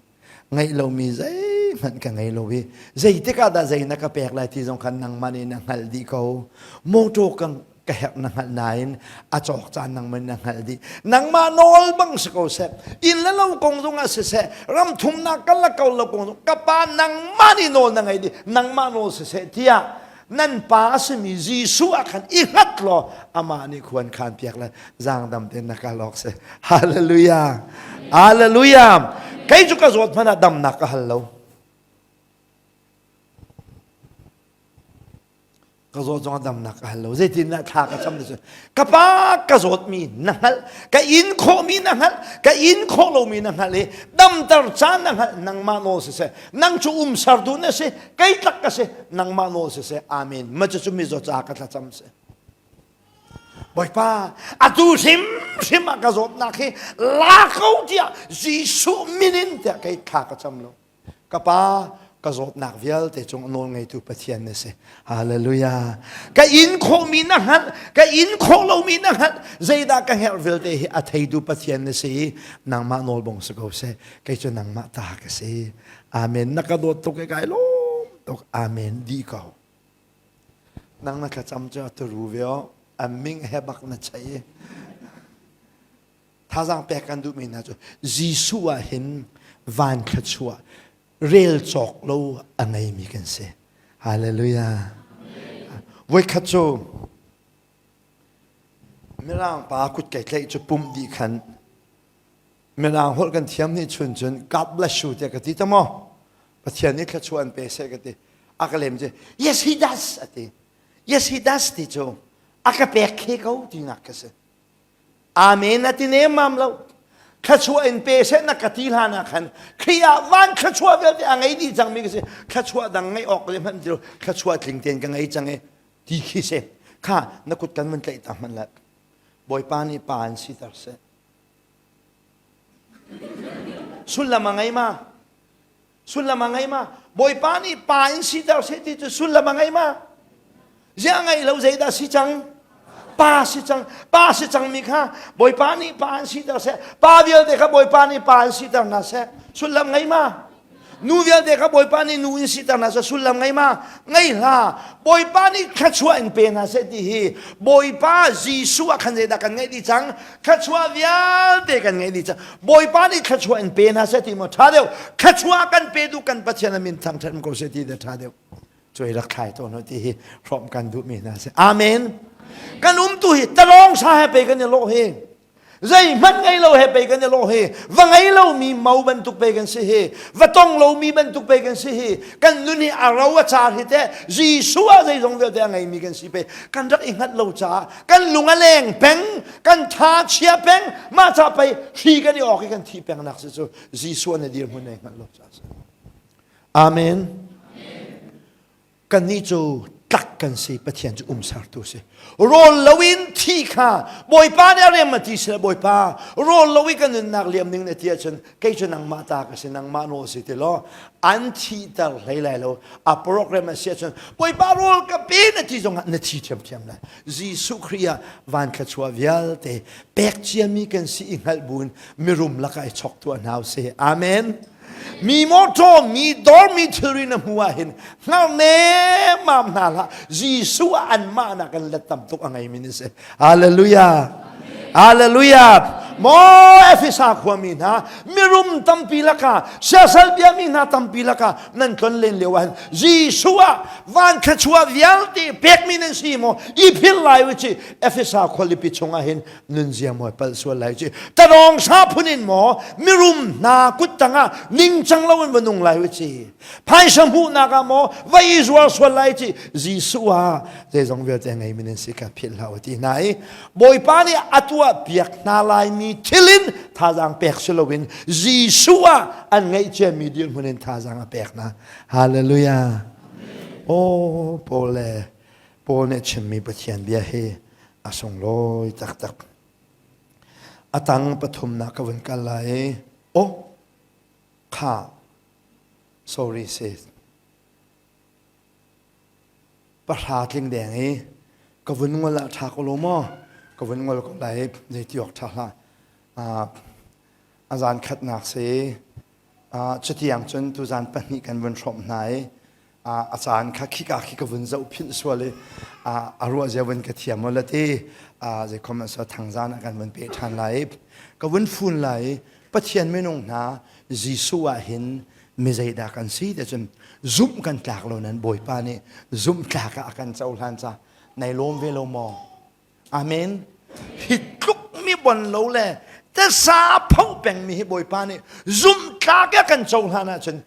Ngeih lomi zeihmanh ka ngei lo i zeitik ah dah zei na ka pek lai ti zong khan nangmah nih na hngalh dih ko. Mawṭaw ka ka herh na hngalh nain a cawk caan nangmah na hngalh dih nangmah nawl bang si ko seh inn le lo kong zong ah siseh ram thumnak kan la ko lo kong zong ka pa nangmah nih nawl na ngei dih nangmah nawl siseh tiah nan pa a simi Jesuh ah khan i hngat law amah nih khuan khan piak le zaangdam tein na kal awk si hallelujah hallelujah kei cu ka zawt hmanh ah damnak ka hal lo Ka zawt zong a damnak ka hal lo. Zeitindah thla ka cam ti ka pa ka zawtmi na hngalh, ka in khawhmi na hngalh, ka in khawh lomi na hngalh i damter caan na hngalh nangmah nawl siseh, nang cu umsertu na si, kei tlak ka si, nangmah nawl siseh. Amen. Ma cucu mizaw caah ka thlacam si. Bawipa, atu hrimhrim ah ka zawtnak hi la ko tiah Jesuh min in tiah kei thla ka cam lo. Ka pa, ka zawtnak vialte cung a nawl ngeitu Pathian na si. Hallelujah. Ka in khawhmi na hngalh, ka in khawh lomi na hngalh, zeidah ka herh vialte hi a theitu Pathian na si i nangmah nawl bong si ko seh. Kei cu nangmah ta ka si. Amen. Na ka dawt tuk i kai lawm tuk. Amen. Di ko. Nang na thlacam cu a turu ve o. An ming he bak na chei i. Thazaang pek kan duhmi hna cu Jesuh ah hin van thluachuah rel cawk lo a ngeimi kan si. Hallelujah. Voikhat cu Mirang pa kut kai tlaih cu pumh dih khan Mirang holh kan thiam nih chun cun God bless you tiah ka ti ta maw? Pathian nih thluachuah an pe seh ka ti. A ka lem cu yes he does a ti. Yes he does ti cu a ka pek khe ko tinak ka si. Amen a ti nemmam lo. Thluachuah in pe seh na ka ti hlan ah khan Khrih ah van thluachuah vialte a ngei dih cangmi ka si. Thluachuah dang ngeih awk le hmanh ti lo. Thluachuah tling tein ka ngei cang i ti khi si. Kha na kut kan van tlaih ta hmanh lai. Bawipa nih pa in siter seh. Sullam a ngei ma? Sullam a ngei ma? Bawipa nih pa in siter seh ti cu sullam a ngei ma? Ziah ngei lo zeidah si cang? Pa si cang. Pa si cangmi kha Bawipa nih pa in siter seh. Pa vialte kha Bawipa nih pa in siter hna seh. Sullam ngei ma? Nu vialte kha Bawipa nih nu in siter hna seh. Sullam ngei ma? Ngei hlah. Bawipa nih thluachuah in pe hna seh ti hi Bawipa Jesuh ah khan zeidah kan ngeih dih cang? Thluachuah vialte kan ngeih dih cang. Bawipa nih thluachuah in pe hna seh ti maw ṭha deuh? Thluachuah kan pe duh kan Pathian a min thangṭhat ko seh ti dah ṭha deuh? Cuai rak thlai tawn u ti hi hrawmh kan duhmi hna si. Amen. Kan umtu hi talawng sa he pe kan i lawh hi. Zeihmanh ngei lo he pei kan i lawh hi. Va ngei lomi mo bantuk pei kan si hi. Va tong lomi bantuk pei kan si hi. Kan nun hi a ro a car hi teh. Jesuh ah zeizong vialte a ngeimi kan si pei. Kan rak i hngalh lo caah kan lung a leng peng, kan tha chia peng, mah ca pei hri kan i awk i kan thi peng nak si cu Jesuh na dirhmun nei hngalh lo caah si. Amen. Kannih cu tlak kan si Pathian cu umsertu si rawl loin thi kha Bawipa nih a rem a ti si Bawipa rawl lo i ka nunnak liam ning na ti ahcun kei cu nangmah ta ka si nangmah nawl si ti law an thihter hlei lai lo a program a si ahcun Bawipa rawl ka pe na ti zongah na thi ṭhiamṭhiam lai Jesuh Khrih ah van thluachuah vialte pek ciami kan si i hngalh buin mirum lakah i chok tuah hna usih amen Mi mawṭaw, mi dawr, mi thilri na hmu ah hin hngar nemmam hna hlah. Jesuh ah anmah nak in let tam tuk a ngeimi na si. Hallelujah. Hallelujah. Maw Efesa khuami hna, mirum tampi lakah, siasal biami hna tampi lakah nan tlon len lio ah hin Jesuh ah van thluachuah vialte pekmi nan si maw i philh lai u ci Efesa khualipi chungah hin nunzia maw palh sual lai ci tarong sa phun in maw mirum hna kut tangah ningcang lo in va nung lai u ci phaisa hmuhnak ah maw va i zuar sual lai ci Jesuh ah zeizong vialte ngeimi nan si kha philh hlah u ti hna i Bawipa nih a tuah piak hna laimi thil in thazaang pek si loin Jesuh ah an ngeih ciami dirhmun in thazaang a pek hna. Hallelujah. Oh, Paul le Paul nih chimmi Pathian bia hi a sunglawi taktak. A tang pathumnak ka vun kal lai i oh kha sorry sis pahra tling deng i ka vun ngol ah ṭha ko lo maw ka vun ngol ko lai zei ti awk ṭha hlah a zan khatnak si cutiang cun tuzan pahnih kan vun hrawmh hna i a caan kha khika khi ka vun zoh philh sual i a ruah zia vun ka thiam la ti zei khom so thangzan ah kan vun pe ṭhan lai i ka vun fun lai i Pathian minung hna Jesuh ah hin mi zeidah kan si ti cun zumh kan tlak lo nan Bawipa nih zumh tlak ah a kan cohlan ca nai lawm ve lo maw amen hi tluk mi bon lo le tasa pho peng mi hi Bawipa nih zumh tlak ah kan cohlan ahcun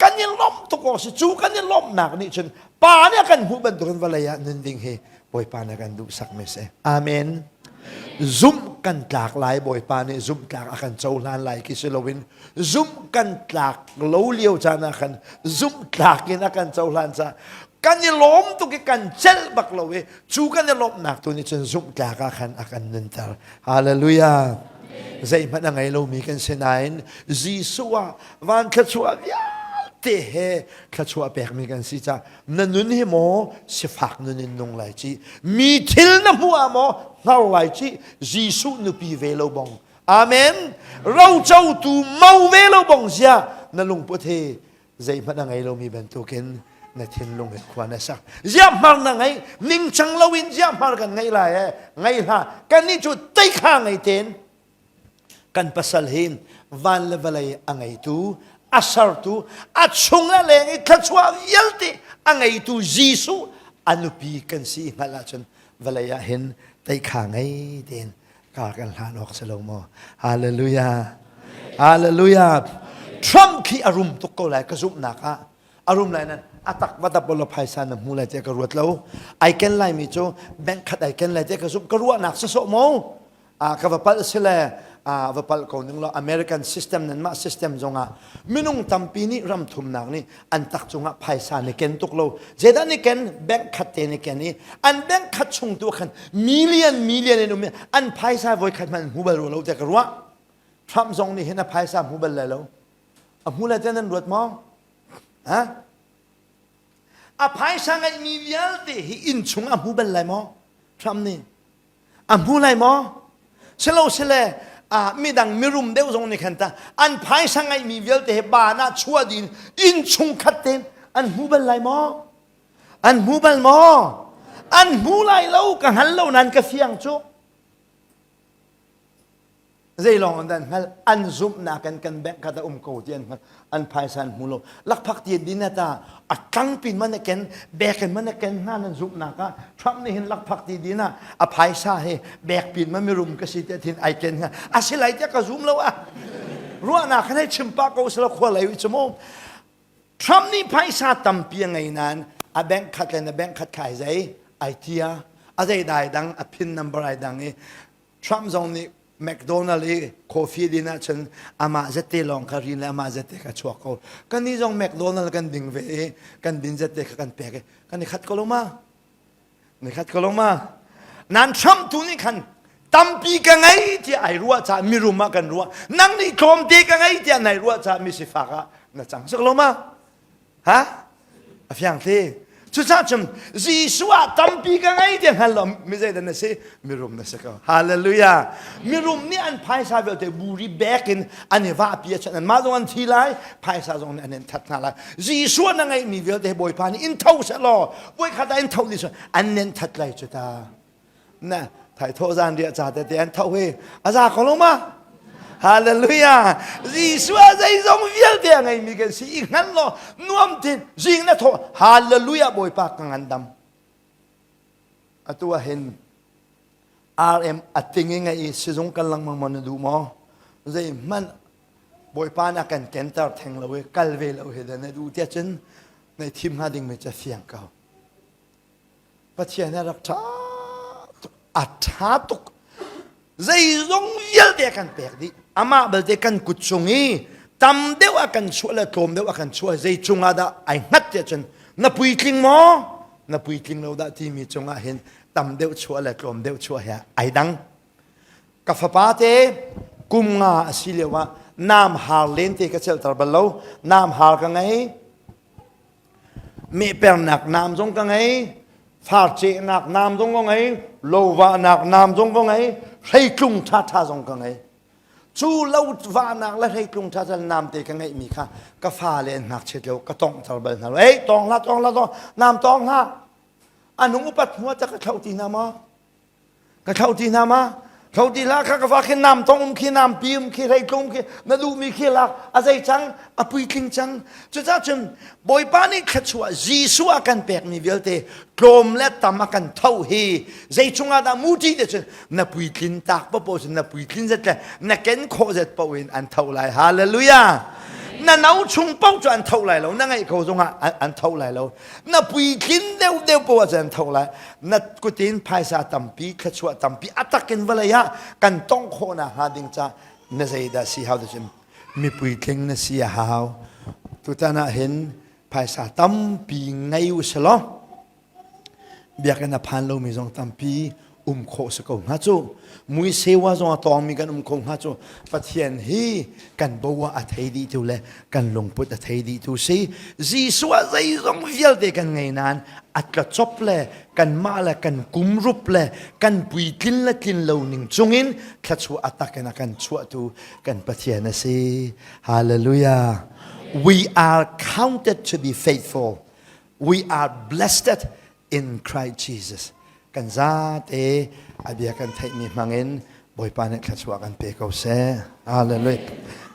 kan i lawmh tuk awk si cu kan i lawmhnak nih cun pa nih a kan hmuh bantukin vawlei ah nun ding hi Bawipa nih a kan duhsak mi si amen zumh kan tlak lai Bawipa nih zumh tlak a kan cohlan lai khi si loin zumh kan tlak lo lio caan ah khan zumh tlak in a kan cohlan ca kan i lawm tuk i kan celh bak lo i cu kan i lawmhnak tu nih cun zumh tlak ah khan a kan nunter hallelujah zeihmanh a ngei lomi kan si nain Jesuh ah van thluachuah vialte he thluachuah pekmi kan si ca na nun hi maw sifak nun in nung lai ci mi thil na hmuh ah maw hngar lai ci Jesuh nupi ve lo bong amen rocotu mo ve lo bong zia na lungput he zeihmanh a ngei lomi bantukin na thinlung he khua na sak ziah hmar na ngei ningcang loin ziah hmar kan ngei lai e ngei hlah kannih cu teikha ngei ten kan pasal hi van le vawlei a ngeitu a sertu a chung le leng i thluachuah vialte a ngeitu Jesuh a nupi kan si hngalh ahcun vawlei ah hin teikha ngei tein kar kan hlan awk si lo maw hallelujah hallelujah Trump khi a rum tuk ko lai ka zumhnak ah a rum lai nan a tak va dap lo phaisa na hmu lai tiah ka ruat lo ai ken lai mi cu bank khat ai ken lai tiah ka zumh ka ruahnak sasawh mo ka va palh si le va palh ko ning law American system nan mah system zongah minung tampi nih ram thumnak nih an tak cungah phaisa ni ken tuk lo zeidah ni ken bank khat te ni ken i an bank khat chung tu khan million million in um an phaisa voi khat hmanh hmu bal lo te ka ruah Trump zong nih hin a phaisa hmu bal lai lo a hmu lai te nan ruat maw ha a phaisa ngeihmi vialte hi inn chung a hmu bal lai maw Trump nih A hmu lai maw? Silo sile ah midang mirum deuh zong nih khan ta an phaisa ngeihmi vialte he baan ah chuah din inn chung khat ten an hmu bal lai maw? An hmu bal maw? An hmu lai lo ka hngal lo nan ka fiang cu. Zeilawng an hngal an zumhnak in kan bank khat a um ko ti an hngal an phaisa an hmu lo lakphak ti din ta a tlangpin man a ken bek in man a ken hna nan zumhnak ah Trump nih hin lakphak ti din ah a phaisa he bek pin ma mirum ka si te thin ai ken hnga a si lai tiah ka zum lo ah ruahnak khan hei chim pah ko sila khua lei cu mu Trump nih phaisa tampi a ngei nain a bank khat le na bank khat kha ai zei ai tia a zei dai dang a pin number ai dang i Trump zong nih McDonald i coffee din ahcun amah zette lawng kha rin le amah zette kha chuak ko. Kannih zong McDonald kan ding ve i kan din zette kha kan pek i kan i khat ko lo ma? Ni khat ko lo ma? Nan Trump tu nih khan tampi ka ngei tiah ai ruah caah mirum ah kan ruah. Nang nih tlawmte ka ngei tiah nai ruah caah misifak ah na cang sak lo ma? Ha? A fiang te. Cucaah cun Jesuh ah tampi ka ngei ti hngal lo mi zeidah na si? Mirum na si ko. Hallelujah. Mirum nih an phaisa vialte buri bek in an i vahpi ahcun anmah zong an thi lai, phaisa zong nih an in that hna lai. Jesuh na ngeihmi vialte Bawipa nih in tho seh law, voikhat ah in tho ni an nen that lai cu ta. Na. Thaithawh zan riah ca tete an tho hi a za ko lo ma? Hallelujah! Jesuh ah zeizong vialte a ngeimi kan si i hngal law nuam tin zing na thawh Hallelujah Bawipa ka ngandam. Atu ah hin RM a ting i ngei i sizung kal lengmang maw na duh maw? Zeihmanh Bawipa na kan kenter theng lo i kal ve lo hi dah na duh tiah cun na thim hnga dingmi cu a fiang ko. Pathian a rak ṭha tuk, a ṭha tuk. Zeizong vialte a kan pek dih. Amah belte kan kut cung i tam deuh a kan chuah le tlawm deuh a kan chuah zei cungah dah ai hngat tiah cun na puitling maw na puitling lo dah timi cungah hin tam deuh chuah le tlawm deuh chuah he ai dang. Ka fapa te kum nga a si lio ah naam har len te ka celhter bal lo. Naam har ka ngei. Mehpernak naam zong ka ngei. Farcehnak naam zong ka ngei. Lovahnak naam zong ka ngei. Hreitlung ṭhaṭha zong ka ngei. Cu lovahnak le hreitlung ṭhaṭha naam te ka ngeihmi kha ka fale an ngakchiat lio ka tonghter bal hna lo. Ei, tong hlah, tong hlah, tong, naam tong hlah. A nung upat hnu ah ka thloh ti hna maw? Ka thlo ti hna ma? Thlo ti hlah kha ka fa khi nam tong um khi nam pi um khi hreitlung um khi na duhmi khi lak a zei cang a puitling cang. Cucaah cun Bawipa nih thluachuah Jesuh a kan pekmi vialte tlawm le tam a kan tho hi zei chungah dah muti te cun na puitlin tak paoh cun na puitlin zet le na ken khawh zet paoh in an tho lai. Hallelujah. Na no chung paoh cu an tho lai lo na ngeih ko zongah an tho lai lo na puitlin deuh deuh paoh ah cun an tho lai. Na kutin phaisa tampi thluachuah tampi a takin vawlei ah kan tong khawh nakhnga ding ca na zeidah si hau cun mi puitling na si a hau. Tutan ah hin phaisa tampi ngei u selaw biakinn a phan lomi zong tampi um khawh si ko hnga cu. Mui sewa zong a tawngmi kan um kho hnga cu. Pathian hi kan bo ah a thei dih tu le kan lungput a thei dih tu si. Jesuh ah zeizong vialte kan ngei nain a tlacop le kanmah le kan kumrup le kan puitlin le tlin lo ning cungin thluachuah a tak in a kan chuahtu kan Pathian a si. Hallelujah. We are counted to be faithful. We are blessed in Christ Jesus. Kan zate a bia kan theihmi hmangin Bawipa nih thluachuah kan pe ko seh. Hallelujah.